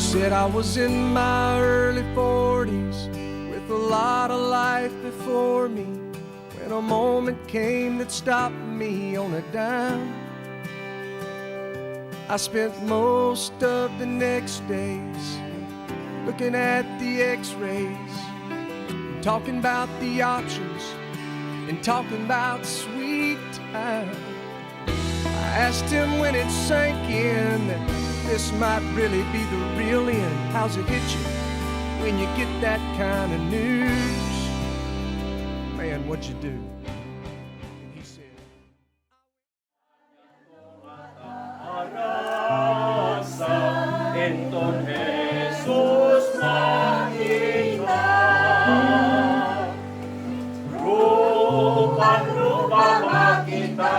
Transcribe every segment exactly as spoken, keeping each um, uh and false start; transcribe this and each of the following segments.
Said I was in my early forties with a lot of life before me when a moment came that stopped me on a dime. I spent most of the next days looking at the x-rays, talking about the options and talking about sweet time. I asked him when it sank in that this might really be the real end. How's it hit you when you get that kind of news? Man, what'd you do? And he said, Aragsak inton Jesus makita. Rupan-rupa makita,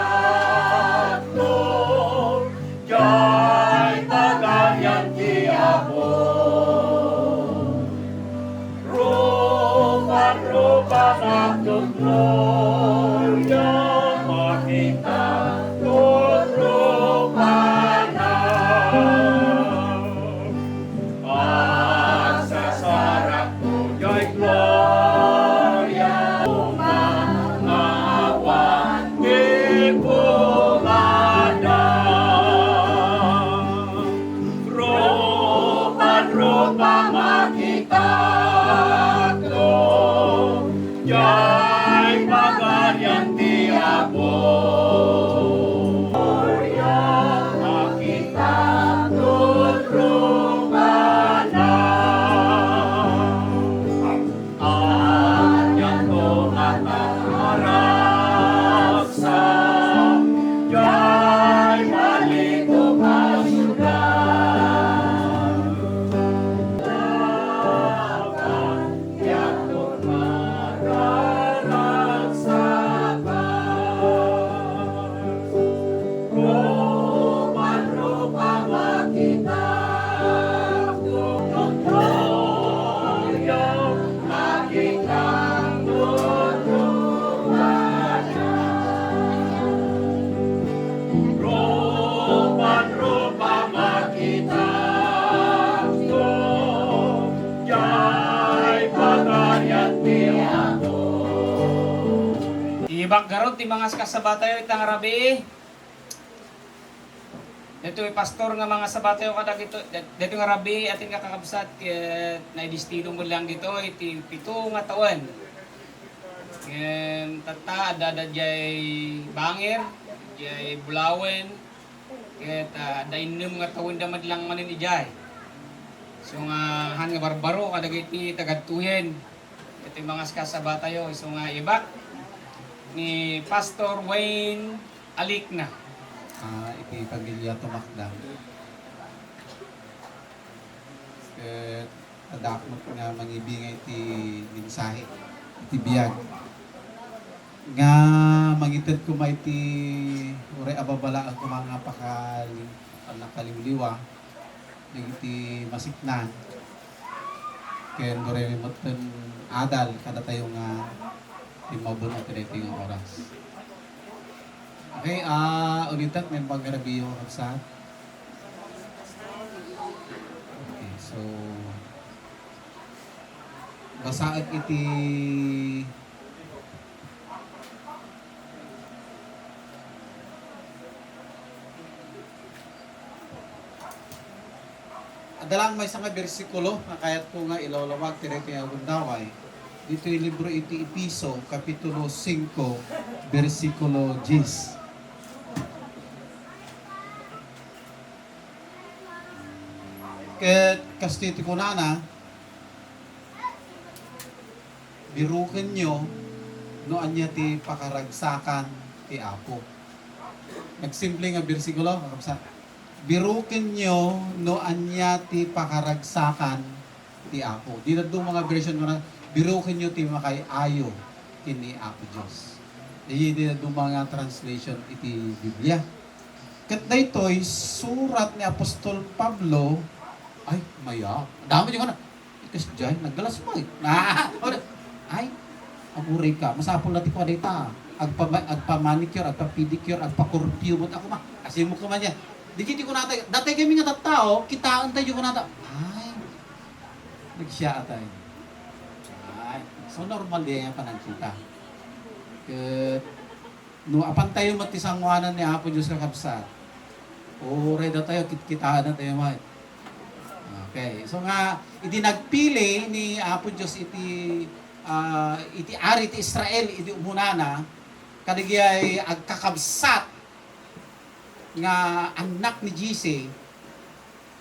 no, jay pagarian ti Apo. Rupa-rupa na tu gloria makita tu rupana. Agsasarak tu jay gloria, umang awan ti pumada. Rupan-rupa makita, jay pagarian ti Apo. Makita, rupana. Aniato nga taaragsak, jay malitok a siudad. Laban, diakon mararagsakan. Rupan-rupa makita, gloria, makita, rupa-rupa makita, jay pagarian ti Apo. Ibaggarod ti mangaskasabatayo ita nga rabii. Daytoy pastor nga mangasabatayo kadagito, daytoy nga rabii, atin nga kakabsat, ket naidestino met lang ditoy ti pito nga tawen. Ngem tatta, adda, adda diay bangir, diay bulawen, ket, ah, adda innem nga tawenda met lang manen idiay. So nga, han nga barbaro kadagiti tagadtoyen. Iti mangaskasabatayo, isu nga ibak ni Pastor Wayne Alikna. Ah, iti pamilya tumakda. Ket adda met nga mangibingay iti mensahe iti biag. Nga mangited koma iti uray a babalaen koma nga pakali-, pannakaliwliwa dagiti masiknan. Ken uray metten adal kadatayo nga immabon iti daytoy nga oras. Okay, ah, ulitek, naimbag nga rabiyo, kabsat. Okay, so, basaek iti Adda lang maysa nga bersikulo nga kayatko nga ilawlawag ti daytoy nga gundaway. Ditoy libro iti Efeso, Kapitulo singko, bersikulo diyes. Ket kastoy ti kunana, "Birukenyo no ania ti pakaragsakan ti Apo." Nagsimple nga bersikulo, kakabsat. "Birukenyo no ania ti pakaragsakan ti Apo." Di dadduma nga version nga, "Birukenyo ti makaay-ayo ken ni Apo Dios." Di, di dadduma nga translation iti Biblia. Ket daytoy surat ni Apostol Pablo, ay, mayat. Damo di ko na. Ikas jay, naggalas mo eh. Ah, ay, aguray ka. Masapul na ti kwa dayta. Agpa-, agpa-manicure, agpa-pedicure, agpa-curfew, but ako ma-, kasi mo kuman yan. Di kiti kunata, dati kami nga tattao, kitaan tayo kunata. Ay, Siya atay. Ay, so normal diay nga panagkita. Ket no apantayo met ti sangoanan ni Apo Dios, kakabsat, uray datayo, kitkitaenna tayo met. Okay. So nga, idi nagpili ni Apo Dios iti, ah, iti ari ti Israel idi umunana, kadagiti agkakabsat nga annak ni Jesse,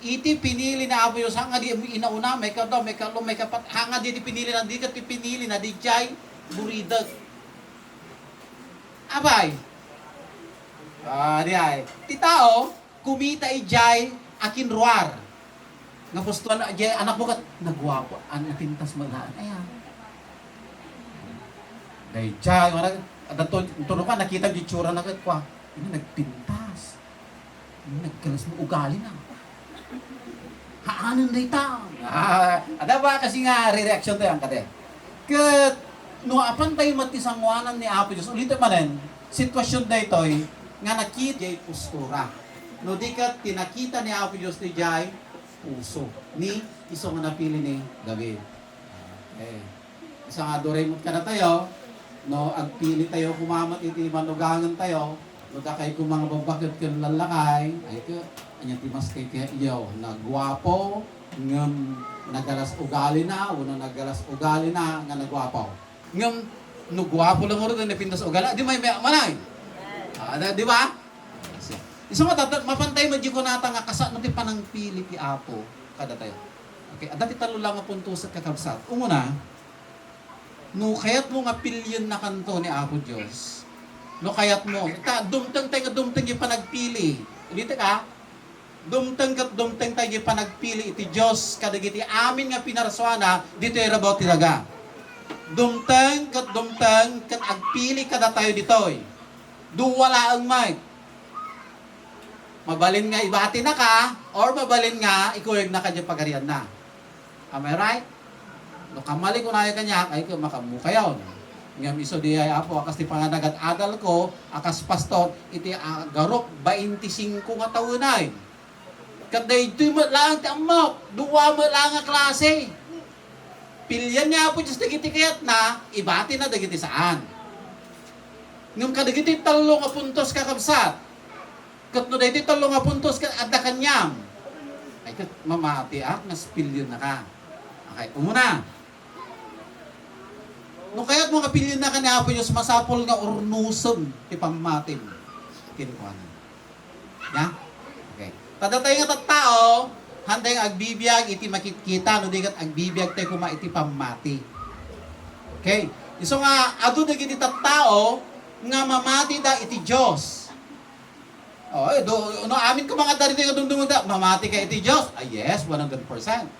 iti pinili ni Apo Dios, haan nga di inauna, maikadua, maikatlo, maikapat, haan nga di, di pinili na, di ket ti pinili na, di jay buridek. Apay? Ah, di ay. Ti tao, kumita idiay akinruar. Nga pustuan, diay anakmo ket, naguapo, an napintas mo laan. Ayan. Daydiay, wala, adda to, tuno ka, nakita di itsura na ket, kwa, ini nagpintas. Ini naggalas mo ugali na. Haanen dayta. Ah, ada ba kasi nga re-reaction tayo ang kade? Ket, no apan tayo met ti sangoanan ni Apo Dios, ulit manen, sitwasyon daytoy, nga nakita diay postura. No di ket, ti nakita ni Apo Dios ti diay puso ni isu nga napili ni David. Okay. Sa nga, duray met kadatayo, no, agpili tayo koma met iti manugangan tayo, no, dakay koma nga babbaket ken lallakay, ay ke, ania ti mas kaykayo, naguapo, ngem nagalas ugali na, wenno nagalas ugali na nga naguapo. Ngem, no guapo lang uray, napintas ugali, di may, may manay. Ah, da-, di ba? Isu nga, tata-, mapan tayo met di kunata nga kasano ti panangpili ti Apo kadatayo. Okay, adda ti tallo lang nga puntos, kakabsat. Umuna, no kayatmo nga piliennakanto ni Apo Dios, no kayatmo, ta, dumteng tayo nga dumteng ti panagpili. Ulitek, a, dumteng ket dumteng tayo ti panagpili iti Dios kadagiti amin nga pinarsuana ditoy rabaw ti daga. Dumteng ket dumteng ket agpili kadatayo ditoy. Dua laeng met. Mabalin nga ibatinaka, or mabalin nga ikuyogna ka diay pagarianna. Am I right? No kamali kunayo kaniak, ay, makaammokayon. Ngem isu diay, Apo, a kas ti panagad-adalko, a kas pastor, iti, ah, garop, baintisingko nga tawenay. Ket daytoy met laeng ti ammok, dua met laeng nga klase. Pilian ni Apo Dios dagiti kayatna, ibatina dagiti saan. Ngem kadagiti tallo nga puntos, kakabsat, ket no daytoy tallo nga puntos ket adda kaniam, ay, ket mamatiak nga piliennaka. Okay, umuna. No kayatmo nga piliennaka ni Apo Dios, masapul nga urnosen ti pammatim kenkuana. Ya? Okay. Ta datayo nga tattao, haantayo nga agbibiag iti makitkita, no di ket agbibiag tayo koma iti pammati. Okay. Isu nga, adu dagiti tattao nga mamatida iti Dios. Oh, eh, do, no, amin ko mga dagiti nga dumdumengda, mamati ka iti Dios. Ah, yes, one hundred percent.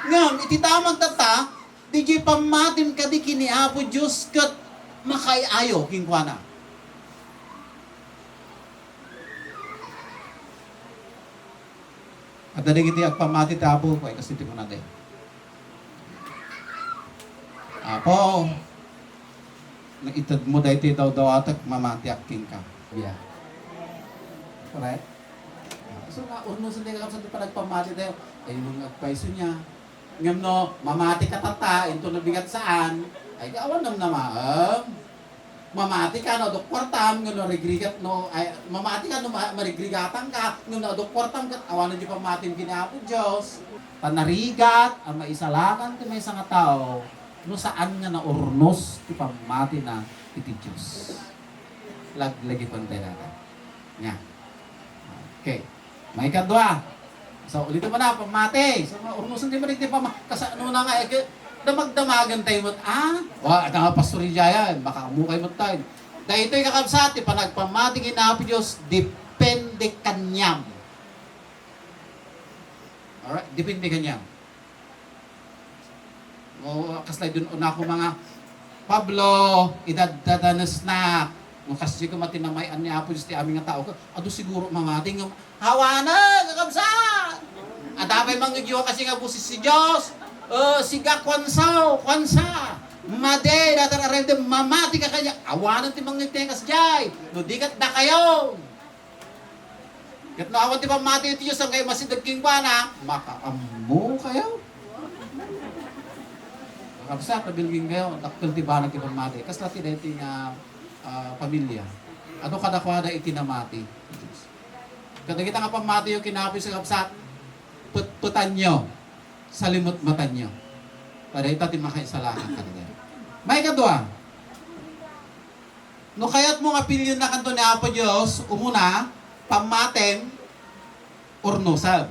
Ngem, iti damag tatta, diay pammatim kadi ken ni Apo Dios ket makaay-ayo kenkuana. Adda dagiti agpammati ti Apo, ay, kas iti kunada, "Apo, no itedmo daytoy dawdawatek, mamatiak kenka." Yeah. Correct? So, nga, urnosen tayo, kakabsat, ti panagpammati tayo. Ay, nung agpayso niya. Ngem no, mamati ka tatta, into nabigat saan, ay, awan namnamaem. Mamati ka no adu kuartam, ngem no rigrigat no, ay, mamati ka no ma-, marigrigatang ka, ngem no adu kuartam ket awanen ti pammatim ken ni Apo Dios. Ta narigat a maisalakan ti maysa nga tao no saan nga naurnos ti pammatina iti Dios. Laglagipen tayo data. Nya. Okay. Maikadua. So, ulit mo na, pamati. So, urnosen ti manik ti pama-, kasano na nga, eh, damagdamagan tayo mo, ah? Wa, ada nga pastor diay, makaammo kayo mo tayo. Dahil ito'y kakabsat, ti panagpamati ken Apo Dios, depende kaniam. Alright? Depende kaniam. O, kasla dun, una ko mga, "Pablo, idadadanesnak." No, kasi ko matinamay-an ni Apo Dios ti amin nga tao. Adu siguro mamati nga, "Awanen, kakabsat! Adda pay mangngegyo kasi nga boses ti Dios. Eh, siga, kuansa, kuansa. Madi, datar arem, mamati ka kanya." Awanen ti mangngeg ti kas jay. No, di ket dakayo. Ket no awan ti pammati ti Dios, saan kayo masideg kenkuana? Makaammo kayo. Kabsat, nabilgingkayo, dakkel ti banag ti pammati. Kasla ti daytoy nga, ah, pamilya. Adu kadakuada iti namati. Kadagita nga pammatiyo kinapoy sa kabsat, petpetanyo, salimutmatanyo. Ta dayta ti makaisalakan kadagita. Maikadua, no kayatmo nga pilionnakanto ni Apo Dios, umuna, pammatim, urnusen.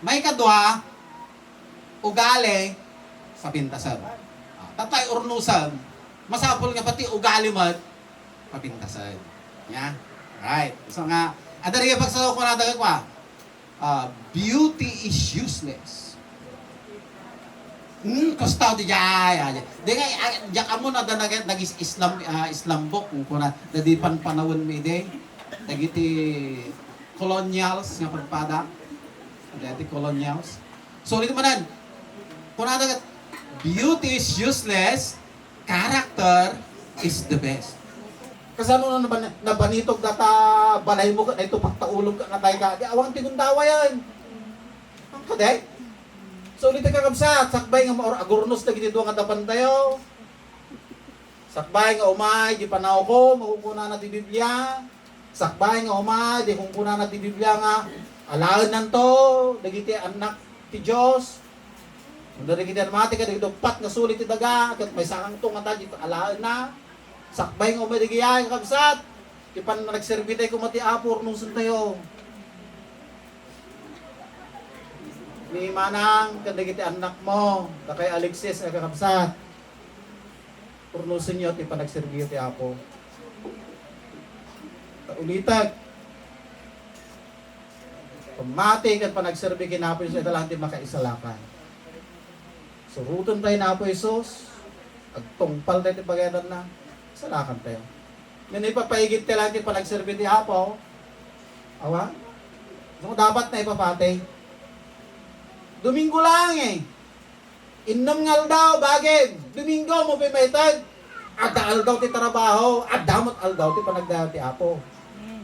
Maikadua, ugali, papintasen. Ah, tatay urnusen, masapul nga pati ugali met, papintasen. Nya? Right. So nga, adda rin pagsalo ko na dagat kwa. Ah, beauty is useless. Hmm, kasta ti jay, ah, jay. Di nga, ah, diak ammo na da nag-, nag-is-, Islam, ah, Islam book, kung kuna, dadi panpanawen mi di. Dagiti colonials nga pagpada. Dagiti colonials. So, dito manan, kuna dagat, beauty is useless, character is the best. Kasano no naban-, nabanitog data balaymo ket dayto pagtaulog ket natay ka? Di awan ti gundawayen. Ang kaday? So, ulit kakabsat, sakbay nga maur-, agurnos dagiti dua nga dapantayo. Sakbay nga umay, di panawko, makukunana ti Biblia. Sakbay nga umay, di kunkunana ti Biblia nga, alaennanto, dagiti annak ti Dios. Kung dagiti mati kadagiti uppat nga suli ti daga, ket maysakangto nga ta, di alaenna. Sakbay nga umay, dagiti ay, kakabsat. Ti pan-, nagserbi tayo, kuma ti Apo, urnusen tayo. Ni Manang, kadagiti annak mo, dakay Alexis, ay kakabsat. Urnusenyo ti panagserbiyo ti Apo. Ta ulitek, pammati ken panagserbi ken Apo Dios, ita lang ti makaisalakan. Suroten tayo ni Apo Jesus, agtungpal tayo ti pagayatanna, salakan tayo. Ngem ipapaigit tayo lang ti panagserbi ti Apo, awa? No, dapat na ipapati. Domingo lang eh. Innem nga aldaw, bagim. Domingo mo pay maited. Adda aldaw ti trabaho, adda met aldaw ti panagdayaw ti Apo. Amen.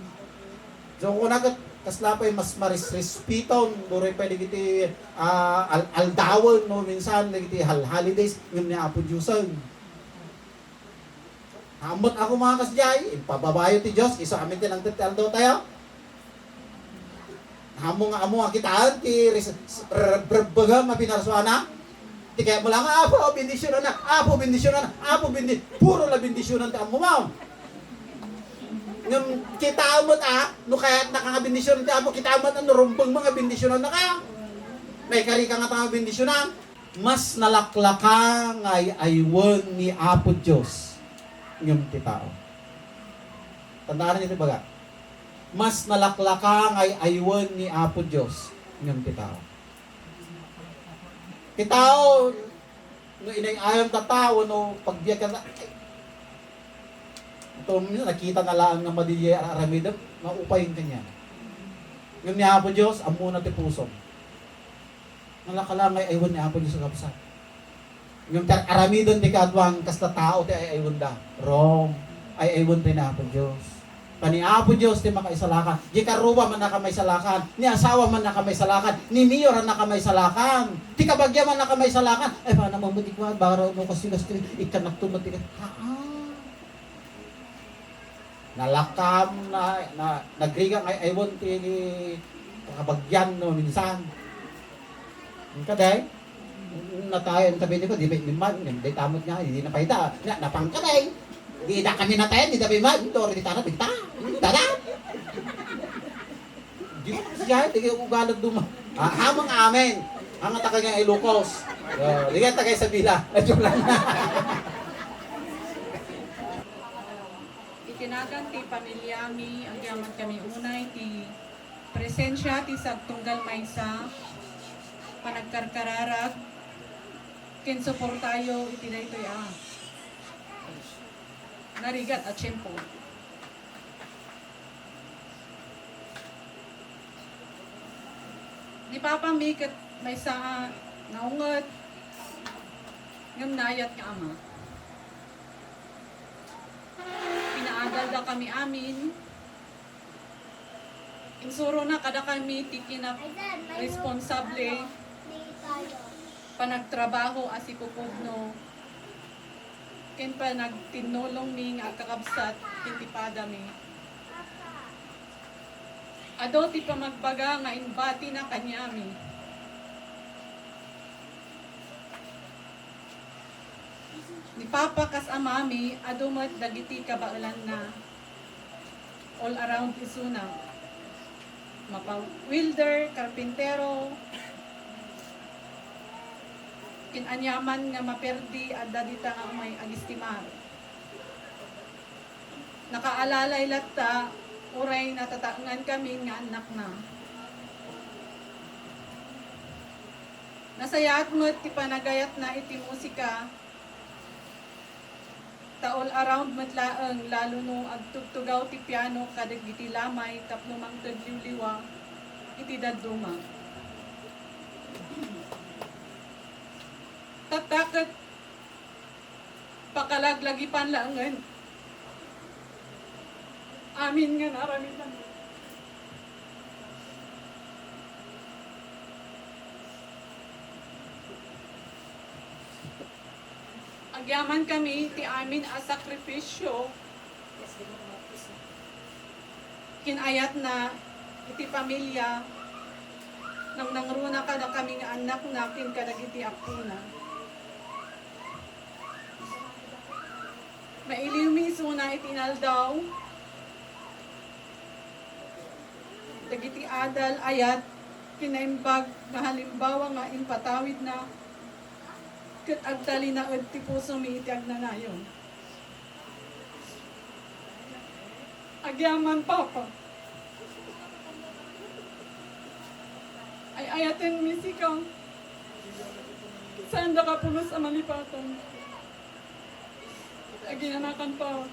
So, kuna ket kasla pay mas marisrespiton, uray pay dagiti, ah, al-, aldawen, no, minsan dagiti hal-, holidays, ngem ni Apo Diosen. Ammot ako, mga kasdiay, impababayo ti Dios, isu amin ti nangted ti aldaw tayo. Ammo nga, ammo nga kitaen ti res-, s-, r-, rebbengem a pinarsuana. Ti kayat mo lang, "Apo, bendisyonannak. Apo, bendisyonannak. Apo, bendi-," puro la bendisyonanta ammo mo. Ngem kitaen met a, no kayatnaka nga bendisyonanta Apo, kitaen met a no rumbeng mo nga bendisyonannaka. Maikari ka nga ta nga bendisyonan. Mas nalaklaka nga ay-aywen ni Apo Dios ngem ti tao. Tandaan iti baga. Mas nalaklaka nga ay-aywen ni Apo Dios ngem ti tao. Ti tao, no inay-ayam ta tao, no pagbiag ka ta, ay, ito, minsan nakita na lang nga madi ti ar-, aramidem, maupay kaniana. Ngem ni Apo Dios, ammona ti pusom. Nalaka lang nga ay-aywen ni Apo Dios a kabsat. Ngem ti ar-, aramiden ti kaaduan, kasta tao ti ay-aywenda. Wrong. Ay-aywenta ni Apo Dios. Ta ni Apo Dios ti makaisalakan. Di karrua mannaka maisalakan. Ni asawa mannaka maisalakan. Ni mayor mannaka maisalakan. Ti kabagia mannaka maisalakan. Ay, paano mo di kuan? Baro mo kasi gasto. Ikanakto mo ti ka. Haa. Nalakam na, na, nagrigat nga ay-aywen ti kabagian no minsan. Ang kaday, natayan tabi ni ko, di ba, di man, di tamot nga, di na payda. Na, napangkaday. Di da kami natayan, di da bi man, dori di tara, bigta. Dada. Di ko kasi siya, di kayo ugalag duma. Ah, hamang amen. Ang taga nga Ilocos. Ah, di ka taga Isabela. Ah, joke lang. Iti nagan ti pamilyami, agyaman kami unay ti presensia ti sagtunggal maysa, panagkarkararag, ken suportayo iti daytoy a narigat a tiempo. Ni papami ket maysa a naunget ngem naayat nga ama. Pinaadalda kami amin. Insurona kadakami ti kinak-, responsable panagtrabaho a sipupudno ken panagtinnulongmi nga agkakabsat ken ti padami. Adu ti pamagbaga nga imbatina kaniami. Ni Papa kas amami, adu met dagiti kabaelanna. All around isuna. Mapa-welder, karpintero, kin-aniaman nga maperdi, adda dita nga umay agistimar. Nakaalalay latta, uray natataengankamin nga annakna. Nasayaat met ti panagayatna iti musika, ta all around met laeng, lalo no agtugtugaw ti piano kadagiti lamay tapno mangted liwliwa iti dadduma. Tatta ket pakalaglagipan laengen amin nga naaramidanna. Agyamankami ti amin a sakrifisio ken ayatna iti pamilia, nangnangruna kadakami nga annakna ken kadagiti appona. Mailiwmi isuna iti inaldaw dagiti adal, ayat, kinaimbag nga halimbawa nga impatawidna ket agtalinaed ti pusomi iti agnanayon. Agyaman, Papa. Ay-ayatenmi sika. Saandaka pulos a malipatan. Aginanakan pa.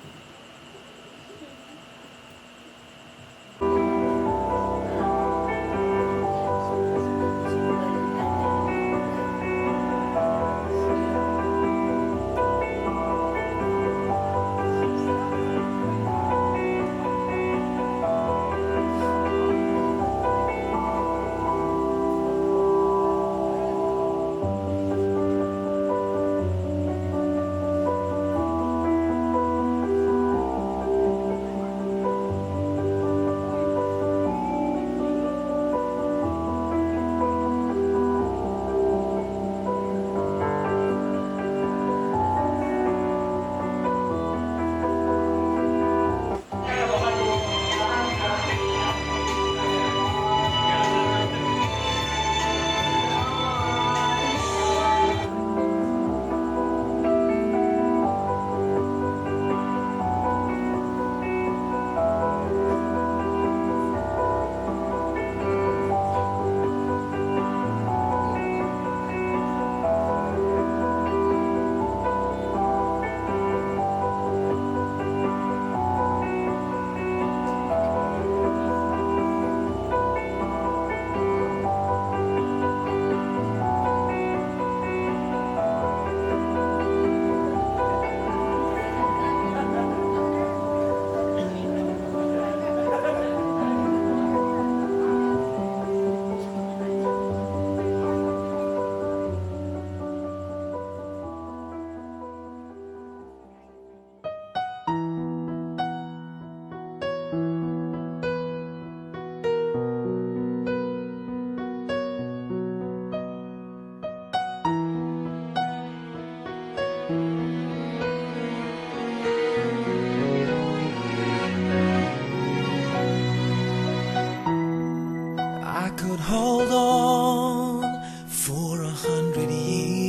I could hold on for a hundred years.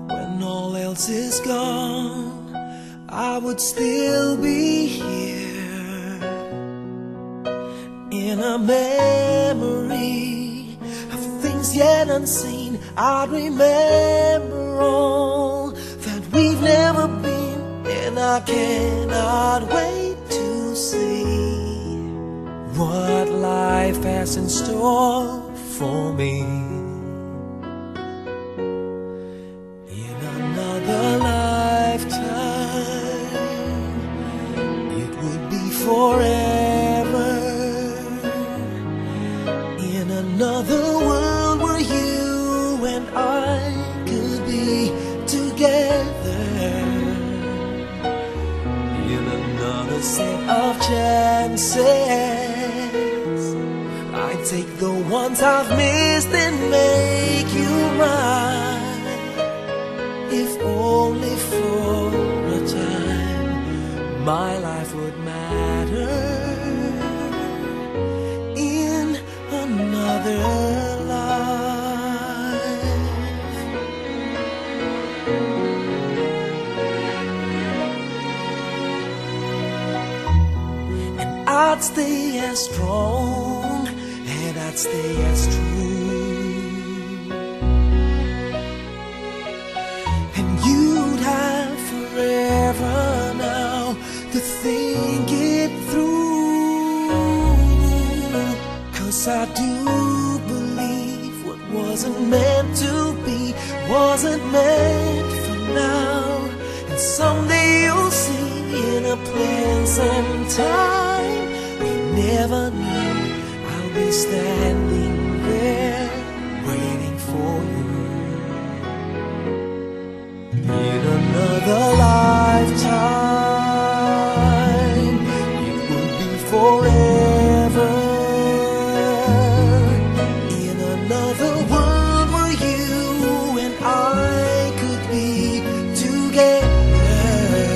When all else is gone, I would still be here. In a memory of things yet unseen, I remember all that we've never been, and I cannot wait to see what life has in store for me. In another lifetime, it would be forever. of chances. I take the ones I've missed and make you mine. If only for a time, my life would matter in another life. And I'd stay as strong, and I'd stay as true. And you'd have forever now to think it through. 'Cause I do believe what wasn't meant to be wasn't meant for now. And someday you'll see, in a place and time we never knew, I'll be standing there waiting for you. In another lifetime, it would be forever. In another world where you and I could be together.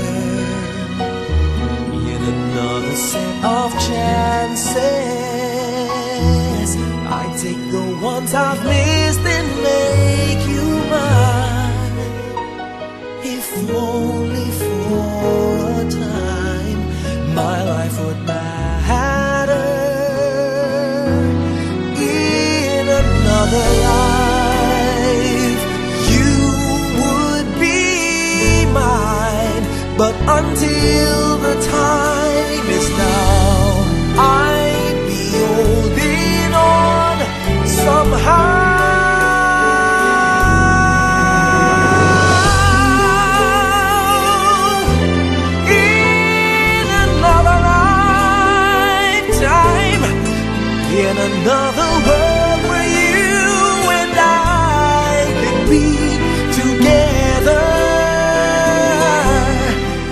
In another set of chances, I take the ones I've missed and make you mine. If only for a time, my life would matter. In another life, you would be mine. But until the time is now, I'd be holding on somehow. In another lifetime, in another world where you and I could be together,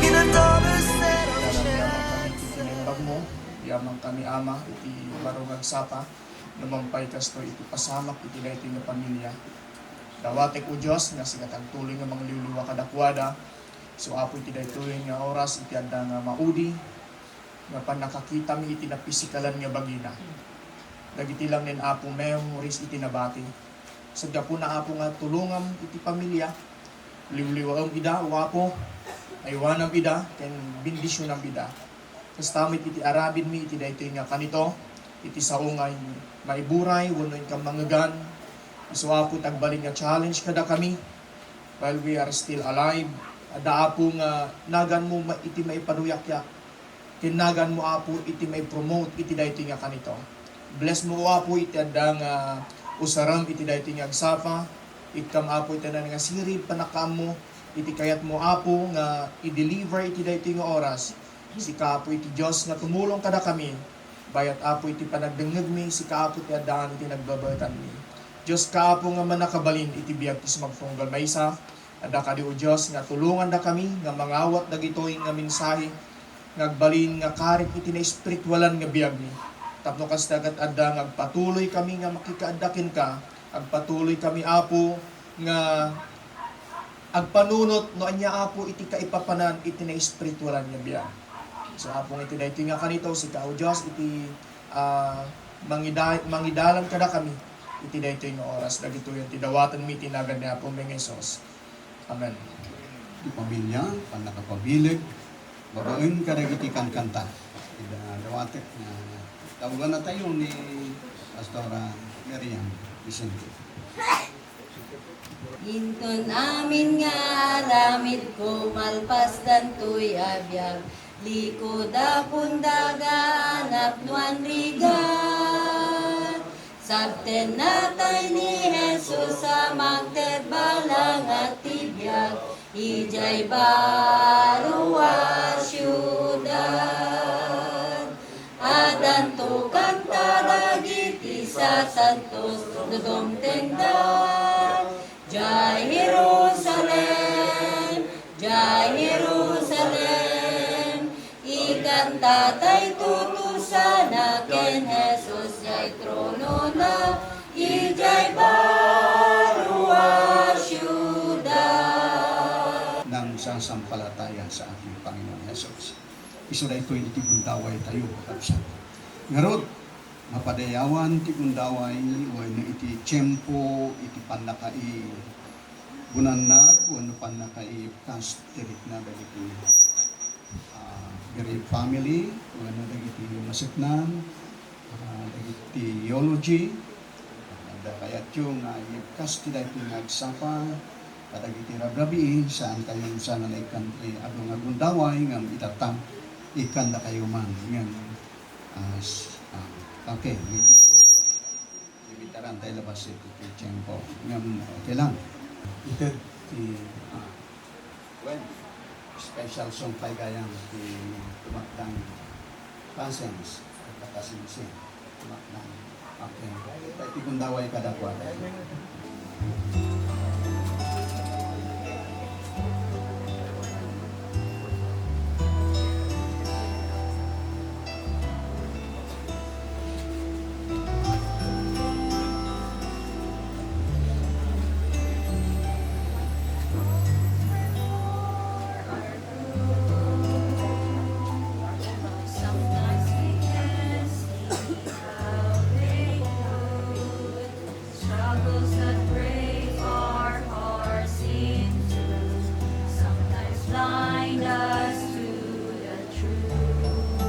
in another set of chances. Iti naimbag mo, yaman kami, Ama, iti baro nga agsapa, no mampay kastoy iti pasamak iti daytoy nga pamilia. Dawatek, O Dios, nga sika ti agtuloy nga mangliwliwa kadakuada. So, Apo, iti daytoy nga oras, iti adda nga maudi, nga pannakakitami iti napisikalan nga bagina. Dagiti lang nen, Apo, memories iti nabati. Saan gapuna, Apo, nga tulongam iti pamilia. Liwliwaem ida, O Apo. Aywanam ida, ken bendisionam ida. Kasta met iti aramidmi iti daytoy nga kanito, iti sao nga in-, maiburay wenno inkammangegan. Isu, Apo, ti agbalin nga challenge kadakami while we are still alive. Adda, Apo, nga naganmo ma-, iti maipaduyakyak. Ken naganmo, Apo, iti maipromote iti daytoy nga kanito. Bless mo, O Apo, iti adda nga usarem iti daytoy nga agsapa. Ikkam, Apo, iti nanangasirib pannakaammo iti kayatmo, Apo, nga i-deliver iti daytoy nga oras. Sika, Apo, iti Dios nga tumulong kadakami. Bayat, Apo, iti panagdengngegmi, sika, Apo, ti addaan iti nagbabaetanmi. Dioska, Apo, nga mannakabalin iti biag ti sumagtunggal maysa. Adda kadi, O Dios, nga tulongandakami nga mangawat dagitoy nga mensahe nga agbalin nga karik iti naespiritualan nga biagmi. Tapno kasta ket adda nga agpatuloy kami nga makikaadda kenka, agpatuloy kami, Apo, nga agpanunot no ania, Apo, iti kaipapanan iti naespiritualan nga biag. So, Apo, nga iti daytoy nga kanito, sika, O Dios, iti, ah, mangida-, mangidalan kadakami iti daytoy nga oras. Dagitoy ti dawatenmi iti nagan ni Apomi nga Jesus. Amen. Ti pamilia, pannakapabileg, babaen kadagiti kankanta. Ida, dawatek nga taulana tayo ni Pastora Miriam Vicente. Inton amin nga aramidko, malpasdan toy a biag, likud a pundaga, napnoan rigat. Sabten natay ni Jesus a mangted balangat ti biag, idiay baro a siudad. Adanto kanta dagiti sasantos no dumtengda. Jai Jerusalem, Jai Jerusalem, ikat Tatay, tutusanna ken Jesus jay tronona, idiay baro a siudad. Nang sasampalataya sa ating Panginoon Jesus. Isu daytoy iti gundaway tayo, kakabsat. Ngarud, mapadayawan ti gundaway wenno iti tiempo iti pannakaibunannag wenno pannakaibkas ti rikna dagiti, ah, bereaved family wenno dagiti maseknan, ah, dagiti eulogy. Adda kayatyo nga ibkas ti daytoy nga agsapa kadagiti rabrabii, saankayo sana nga ikkan ti adu nga gundaway ngem itatta, ikkandakayo man ngem, ah, s-, ah, okay, medyo limitaran tayo labas iti tiempo. Ngem okay lang. Ited ti, ah, well, special song pay gayam ti tumakdang Cousins, Cousins, Tumakdang. Okay. Ti gundaway kadakuada. Sometimes we can't see how they do it. Struggles that break our hearts in two sometimes blind us to the truth.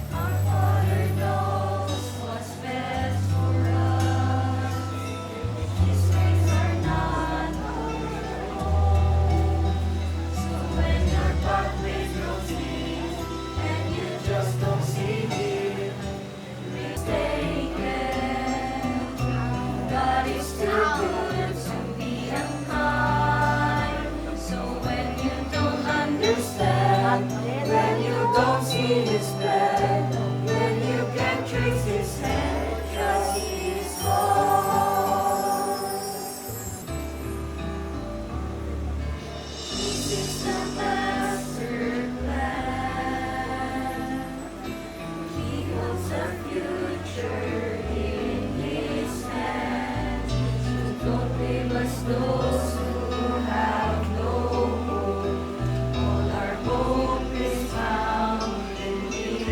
Our Father knows what's best for us. His ways are not our own. So when your pathway grows dim and you just don't see Him, mistaken. God is too good to be unkind. So when you don't understand, when you don't see His plan, when you can't trace His hand, trust His heart. This is the master plan. He holds our future in His hand. Don't leave us those who have no hope. All our hope is found in Him.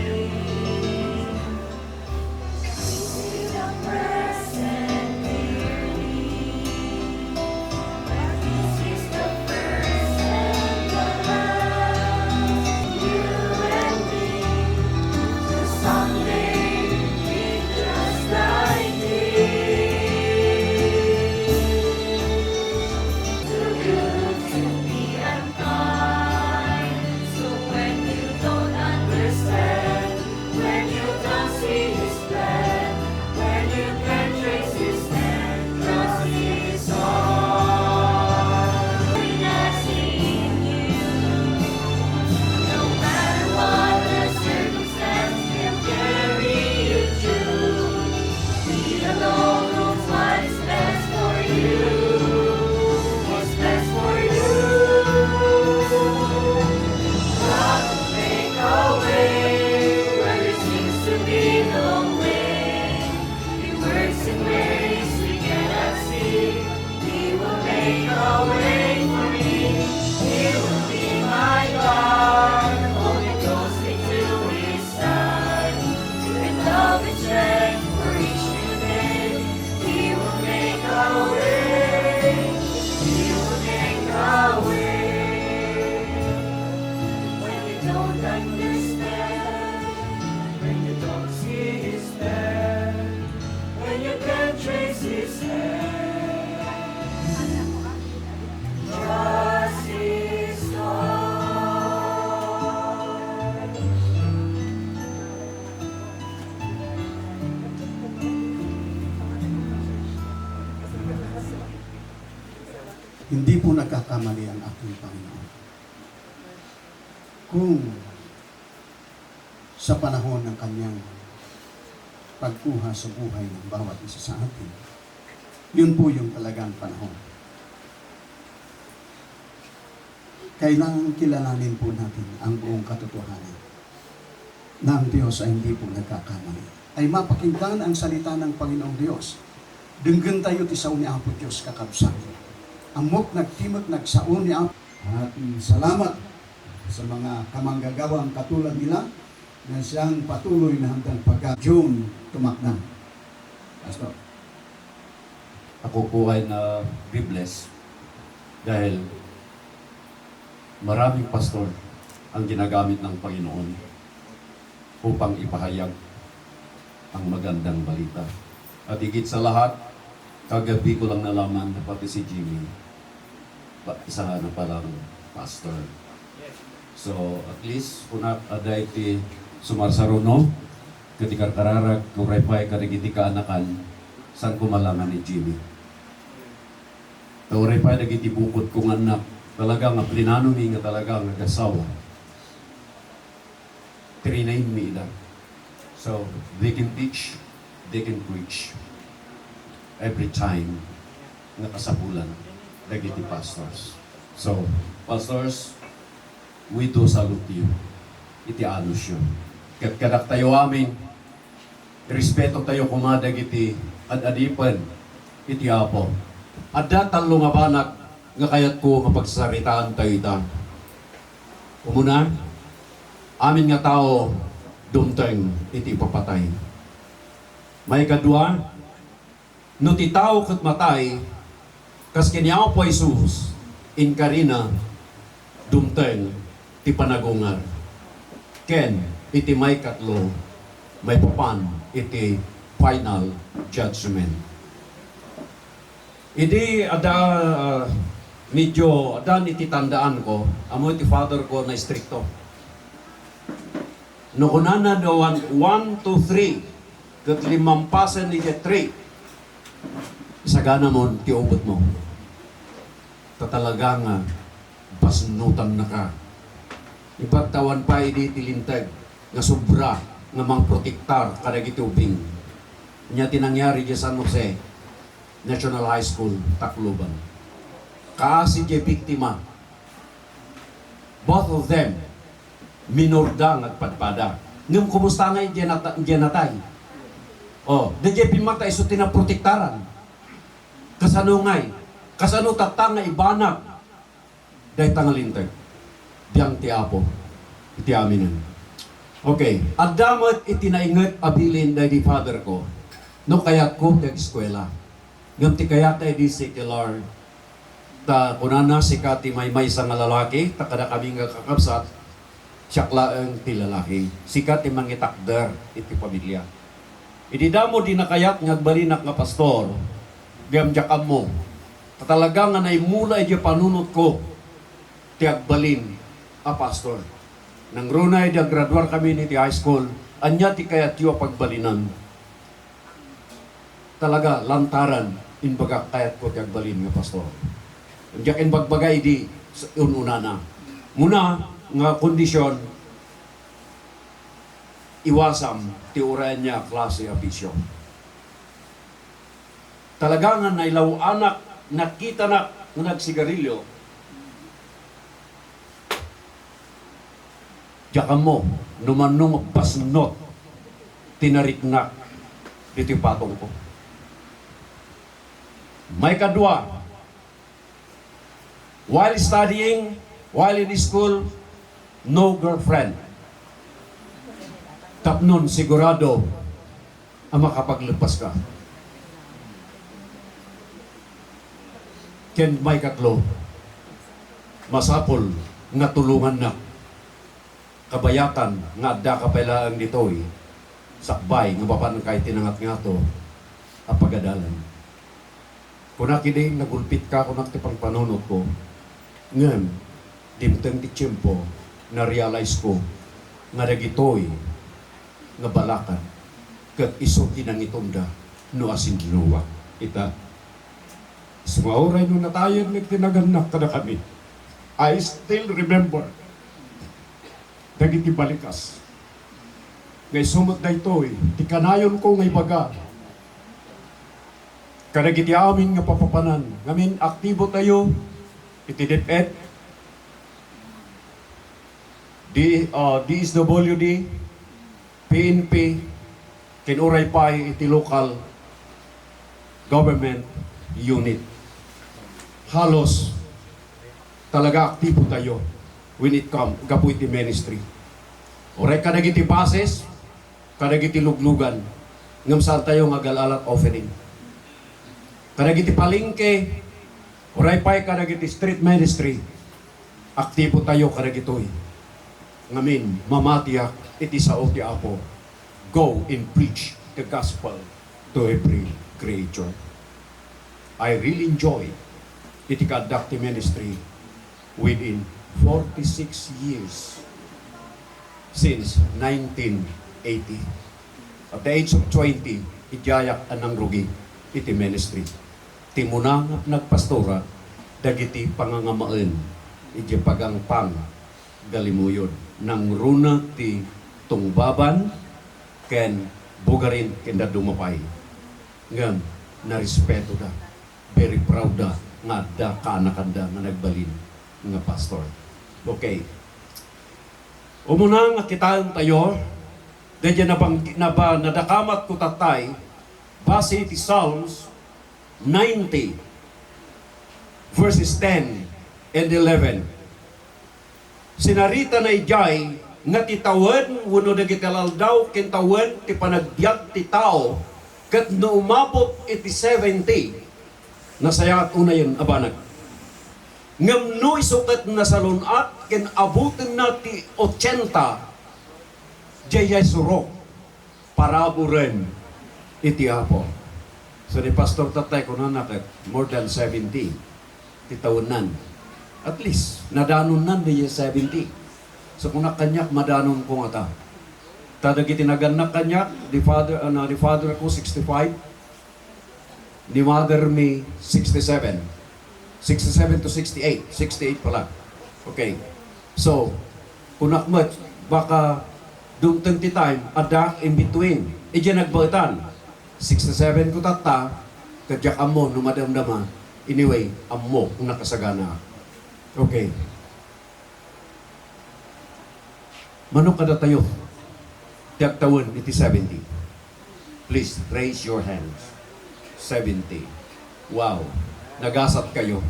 Kind. So when you don't understand, when you don't see His plan, when you can't trace His hand, trust His heart. Blessing you, no matter what the circumstance, He'll carry you through. He alone knows what is best for you. What's best for you? God will make a way where there seems to be no way. He works in ways we cannot see. He will make a way for me. He will be my God. Holy Ghost, take to His Son, with love and strength for each new day. He will make a way. He will make a way. When you don't understand, when you don't see His plan, when you can't trace His hand, trust His heart. Hindi po nagkakamali ang ating Panginoon. Kung sa panahon ng kanyang pagkuha sa buhay ng bawat isa sa atin, yun po yung talagang panahon. Kailangan kilalanin po natin ang buong katotohanan na ang Diyos ay hindi po nagkakamali. Ay mapakinggan ang salita ng Panginoong Diyos. Denggen tayo ti sao ni Apo Diyos, kakabsat. Ammok nagtimek, nagsao ni Apo. At, mm, salamat sa mga kamanggagawang katulad nila na siyang patuloy na handang pagka-, June, tumaknang. Pastor. Ako po ay na-bless dahil maraming pastor ang ginagamit ng Panginoon upang ipahayag ang magandang balita. At higit sa lahat, kagabi ko lang nalaman na pati si Jimmy, pa-, isa na palang pastor. So, at least, kunak, adda iti sumarsaruno, ket ikarkararag, uray pay kadagiti kaanakan, saan ko malangan ni Jimmy. Ta uray pay dagiti bukod ko nga annak, talaga nga plinano mi nga talaga nga agasawa. Trinain mi ida. So, they can teach, they can preach every time nga kasapulan dagiti pastors. So, pastors, we do salute you iti anusyo. Ket kadaktayo amin, respeto tayo koma dagiti ad-adipen iti Apo. Adda tallo nga banag nga kayatko nga pagsaritaantayo ita. Umuna, amin nga tao dumteng iti ipapatay. Maikadua, no ti tao ket matay, kas ken ni Apo Jesus, inkarina, dumteng ti panagungar. Ken iti maikatlo, maipapan iti final judgment. Idi adda, ah, medyo addan iti tandaanko, ammo iti father ko nga istrikto. No kunana da one, one, two, three, ket limampasen iti three, saganamon ti ubetmo. Ta talaga nga basnotannaka. Ibatawan pay idi ti linteg nga sobra nga mangprotektar kadagiti ubing. Ania ti nangyari idiay San Jose National High School, Tacloban. Kaasi diay biktima. Both of them, minor da nga agpadpada. Ngem kumusta ngay diay nata-, diay natay? Oh, daydiay pimmata isu ti naprotektaran. Kasano ngay? Kasano tatta nga ibanag dayta nga linteg? Biang ti Apo iti aminen. Okay, adda met iti nainget a bilin daydi father ko no kayatko ti ageskuela. Ngem ti kayatna idi secular. Ta kunana, sika ti maymaysa nga lalaki, ta kadakami nga kakabsat, siak laeng ti lalaki. Sika ti mangitakder iti pamilia. Idi damo di nakayat nga agbalinak nga pastor, ngem diak ammo. Ta talaga nga naimula idiay panunotko ti agbalin a pastor. Nangruna idi aggraduarkami iti high school, ania ti kayatyo a pagbalinan? Talaga, lantaran, imbagak, kayatko ti agbalin nga pastor. Diak imbagbaga idi s-, un-unana. Muna nga kondisyon, iwasam ti uray ania a klase a bisyo. Talaga nga nailaw-anak, nakitanak nga nagsigarilyo. Diak ammo no mano nga basnot ti nariknak ditoy patongko. Maikadua, while studying, while in school, no girlfriend. Tapnon sigurado a makapaglepaska. Ken maikatlo, masapul nga tulongannak. Kabayatan nga addaka pay laeng ditoy, sakbay nga mapanka iti nangatngato a pagadalan. Kunak idi nagulpitka, kunak ti pangpanunotko. Ngem, dimteng ti tiempo, na-realize ko nga dagitoy nga balakat ket isu ti nangitonda no asinnuak ita. Isu nga uray no natayen met ti nagannak kadakami, I still remember dagiti balikas nga isu met daytoy ti kanayonko nga ibaga kadagiti amin nga papapanan ngamin aktibo tayo iti DepEd. D, ah, D S W D, P N P, ken uray pay iti local government unit. Halos talaga aktibo tayo when it come gapu iti ministry. Uray kadagiti buses, kadagiti luglugan, ngem saan tayo nga agal-alat offering. Kadagiti palengke, uray pay kadagiti street ministry, aktibo tayo kadagitoy. Ngamin, mamatiak iti sao ti Apo. Go and preach the gospel to every creature. I really enjoy iti kaaddak ti ministry within forty-six years since nineteen eighty. At the age of twenty, idiayak a nangrugi iti ministry. Ti muna nga nagpastora dagiti pangangamaen idiay Pagangpang, Galimuyod. Nangruna ti tungbaban ken bugarin ken dadduma pay. Ngem narespetoda. Very proud da nga adda kaanakanda nga nagbalin nga pastor. Okay. Umuna nga kitaentayo, daydiay nabang-, naba-, nadakamat ko tatay, base iti Psalms ninety, verses ten and eleven. Sinaritana idiay nga ti tawen wenno dagiti aldaw ken tawen ti panagbiag ti tao ket no umabot iti seventy, nasayaat unayen a banag. Ngem no isu ket nasalun-at ken abutenna ti ochenta, diay surok. Paraburen iti Apo. So, ni Pastor Tatay, kunana ket more than seventy ti tawennan. At least, nadanonnan diay seventy. So, kunak kaniak, madanonko ngata. Ta dagiti nagannak kaniak, ni father, ano, ni father ko, sixty-five. Ni mother mi, sixty-seven. Sixty-seven to sixty-eight. Sixty-eight pala. Okay. So, kunak met, baka dumteng ti time, adda in between. Idiay nagbaetan. Sixty-seven ko tatta, ket diak ammo no madamdama. Anyway, ammo nga nakasagana. Okay. Mano kadatayo ti agtawen iti seventy? Please raise your hands. Seventy. Wow. Nagasat kayo.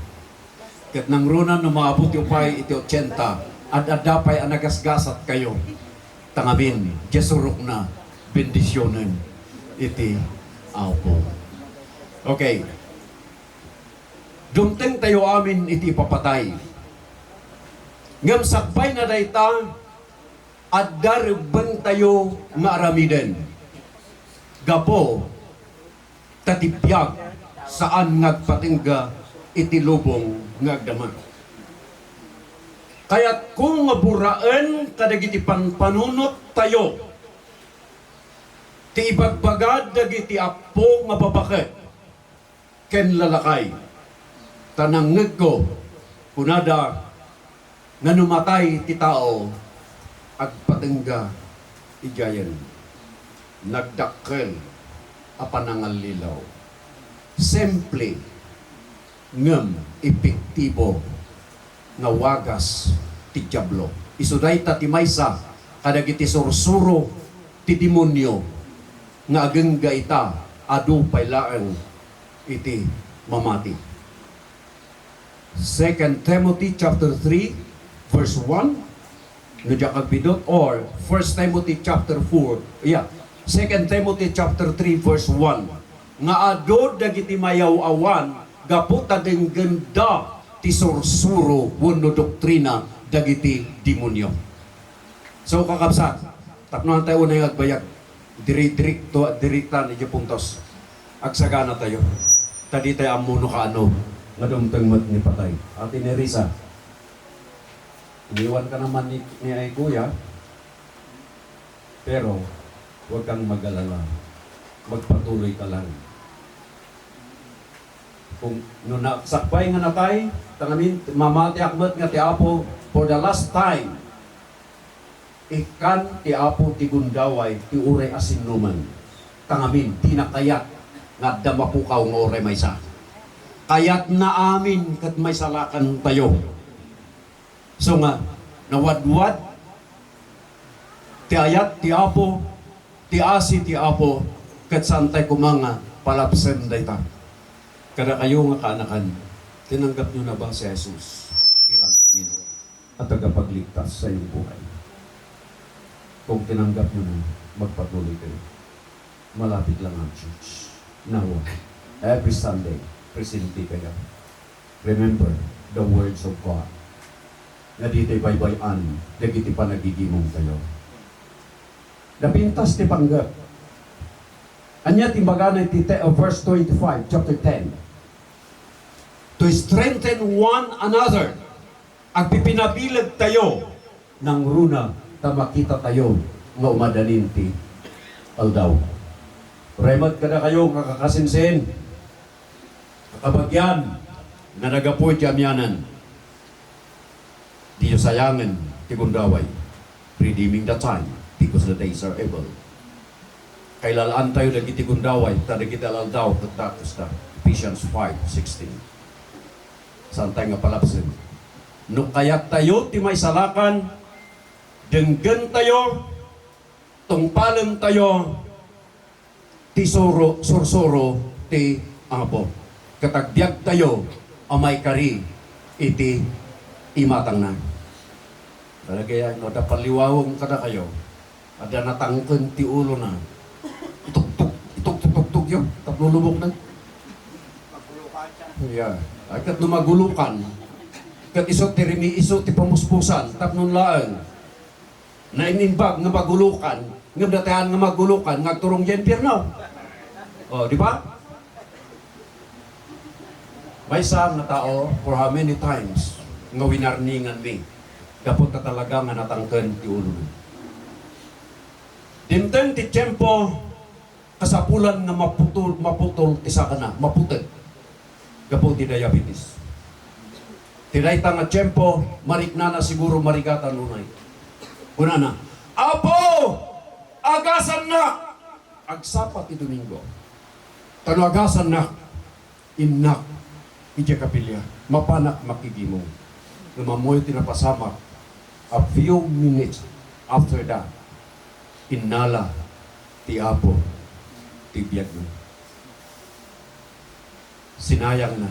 Ket nangruna no maabutyo pay iti ochenta, ad-adda pay a nagasgasat kayo. Tangamin, diay surokna, bendisionen iti Apo. Okay. Dumteng tayo amin iti ipapatay. Ngem sakbay na dayta, adda rebbeng tayo nga aramiden. Gapu ta ti biag saan nga agpatengga iti lubong nga agdama. Kayatko nga buraen kadagiti panpanunot tayo ti ibagbaga dagiti appo nga babaket ken lalakay. Ta nangngegko, kunada, nga no matay ti tao, agpatengga idiayen. Nagdakkel a panangallilaw. Simple ngem epektibo nga wagas ti Diablo. Isu dayta ti maysa kadagiti sursuro ti demonio nga agingga ita, adu pay laeng iti mamati. Second Timothy chapter three, verse one, no diak agbidot, or First Timothy chapter four, yeah, Second Timothy chapter three, verse one, nga adu dagiti mayaw-awan gapu ta denggenda ti sursuro wenno doktrina dagiti demonio. So, kakabsat, tapno tayo unay nga agbayag, diri, diri, to, diri tan, idiay puntos. Agsagana tayo. Ta di tayo ammo no kaano nga dumteng met ni patay. Ate Nerissa, iniwan ka naman ni, ni ay kuya, pero huwag kang mag-alala. Magpatuloy ka lang. Kung no nasakbay nga natay, tangamin, mamatiak met nga ti Apo, for the last time, ikkan ti Apo ti gundaway ti uray a sinnoman. Tangamin, dina kayat nga adda mapukaw nga uray maysa. Kayatna amin ket maisalakan tayo. So nga, nawadwad Ti ayat ti Apo, ti asi ti Apo, ket saantay koma nga palabsen dayta. Kadakayo nga kaanakan, tinanggapyo na ba si Jesus bilang Panginoon at tagapagligtas sa iyong buhay? Kung tinanggapyo na, magpatuloy kayo. Malapit lang ang church. Now, every Sunday, presente kayo. Remember the words of God. Nga ditoy baybay-an, dagiti panagigimong kayo. Napintas ti panggep. Ania ti magana iti te-, uh, verse twenty-five, chapter ten? To strengthen one another. Agpipinabileg tayo nangruna ta makita tayo nga umadanin ti aldaw. Uray met kadakayo nga kakasinsin, kakabagian nga naggapu iti amianan, diyo sayangen ti gundaway, redeeming the time, because the days are evil. Kailal-antayo dagiti gundaway, ta dagiti al-aldaw ket dakusta. Ephesians five sixteen. Saantay nga palabsen. No kayattayo ti maisalakan, denggentayo, tungpalentayo ti suro-, sursuro ti Apo. Ket agbiagtayo a maikari iti imatangna. Talaga yan, no, da palliwaweng kadakayo. Adda natangken ti ulona. Ituktok, ituktok-tuktok yun. Tapno lumok na. Yeah. Ay, ket no magulokan, ket isu ti rimi-, isu ti pamuspusan, tapno laeng. Naimimbag nga magulokan, ngem datayan nga magulokan, nga agturong di impierno. O, di ba? Maysa nga tao, for how many times nga winarninganmi, gapu ta talaga nga natangken ti ulona. Dimteng ti tiempo, kasapulan nga maputol, maputol ti sakana, maputek, gapu ti diabetes. Ti dayta nga tiempo, mariknana siguro marigatan unay. Kunana, "Apo, agasannak!" Agsapa ti Domingo. Ta no agasannak, innak idiay kapilya, mapanak makigimong. Ngem ammoyo ti napasamak, a few minutes after that, innala ti Apo ti biagna. Sinayangna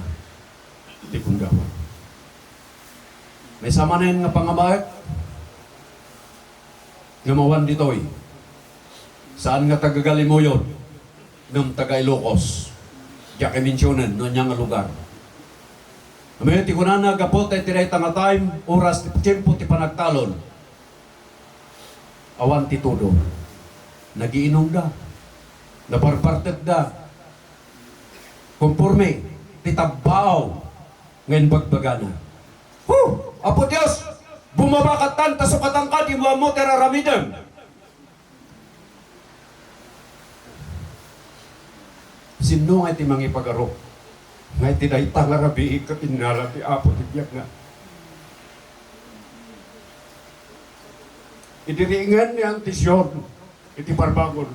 ti gundaway. Maysa manen nga pangamaek, ngem awan ditoy. Saan nga taga Galimoyon, ngem taga Ilocos. Diak imensionen no ania nga lugar. Ngem ti kunana, gapu ta iti dayta nga time, oras ti tiempo ti panagtalon, awan ti todo. Nagiinumda. Nabarbartekda. Konforme ti tabbaaw nga imbagbagana. Huh! Apo Dios, bumaba katan ta sukatan ka, dimo ammo ti ar-aramidem. Sinno nga iti mangipagarok nga iti dayta nga rabii ket innala ti Apo ti biagna? Idi riingen ni Auntie Sion iti barbangon,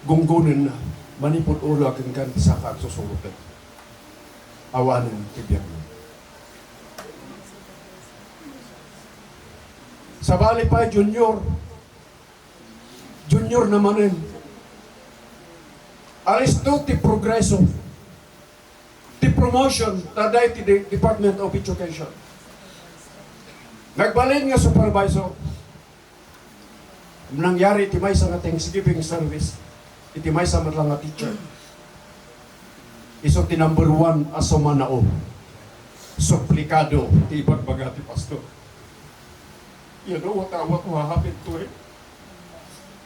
gunggonenna, manipud ulo aginggan ti saka agsusuroten. Awanen ti biagna. Sabali pay, Junior, Junior na manen. Alisto ti progreso, ti promotion, ta dayta ti de-, Department of Education. Nagbalin nga supervisor. Nangyari iti maysa nga Thanksgiving service, iti maysa met la nga teacher. Isu ti number one a sumanao. Suplikado ti ibagbaga ti pastor. You know what, what will happen to him?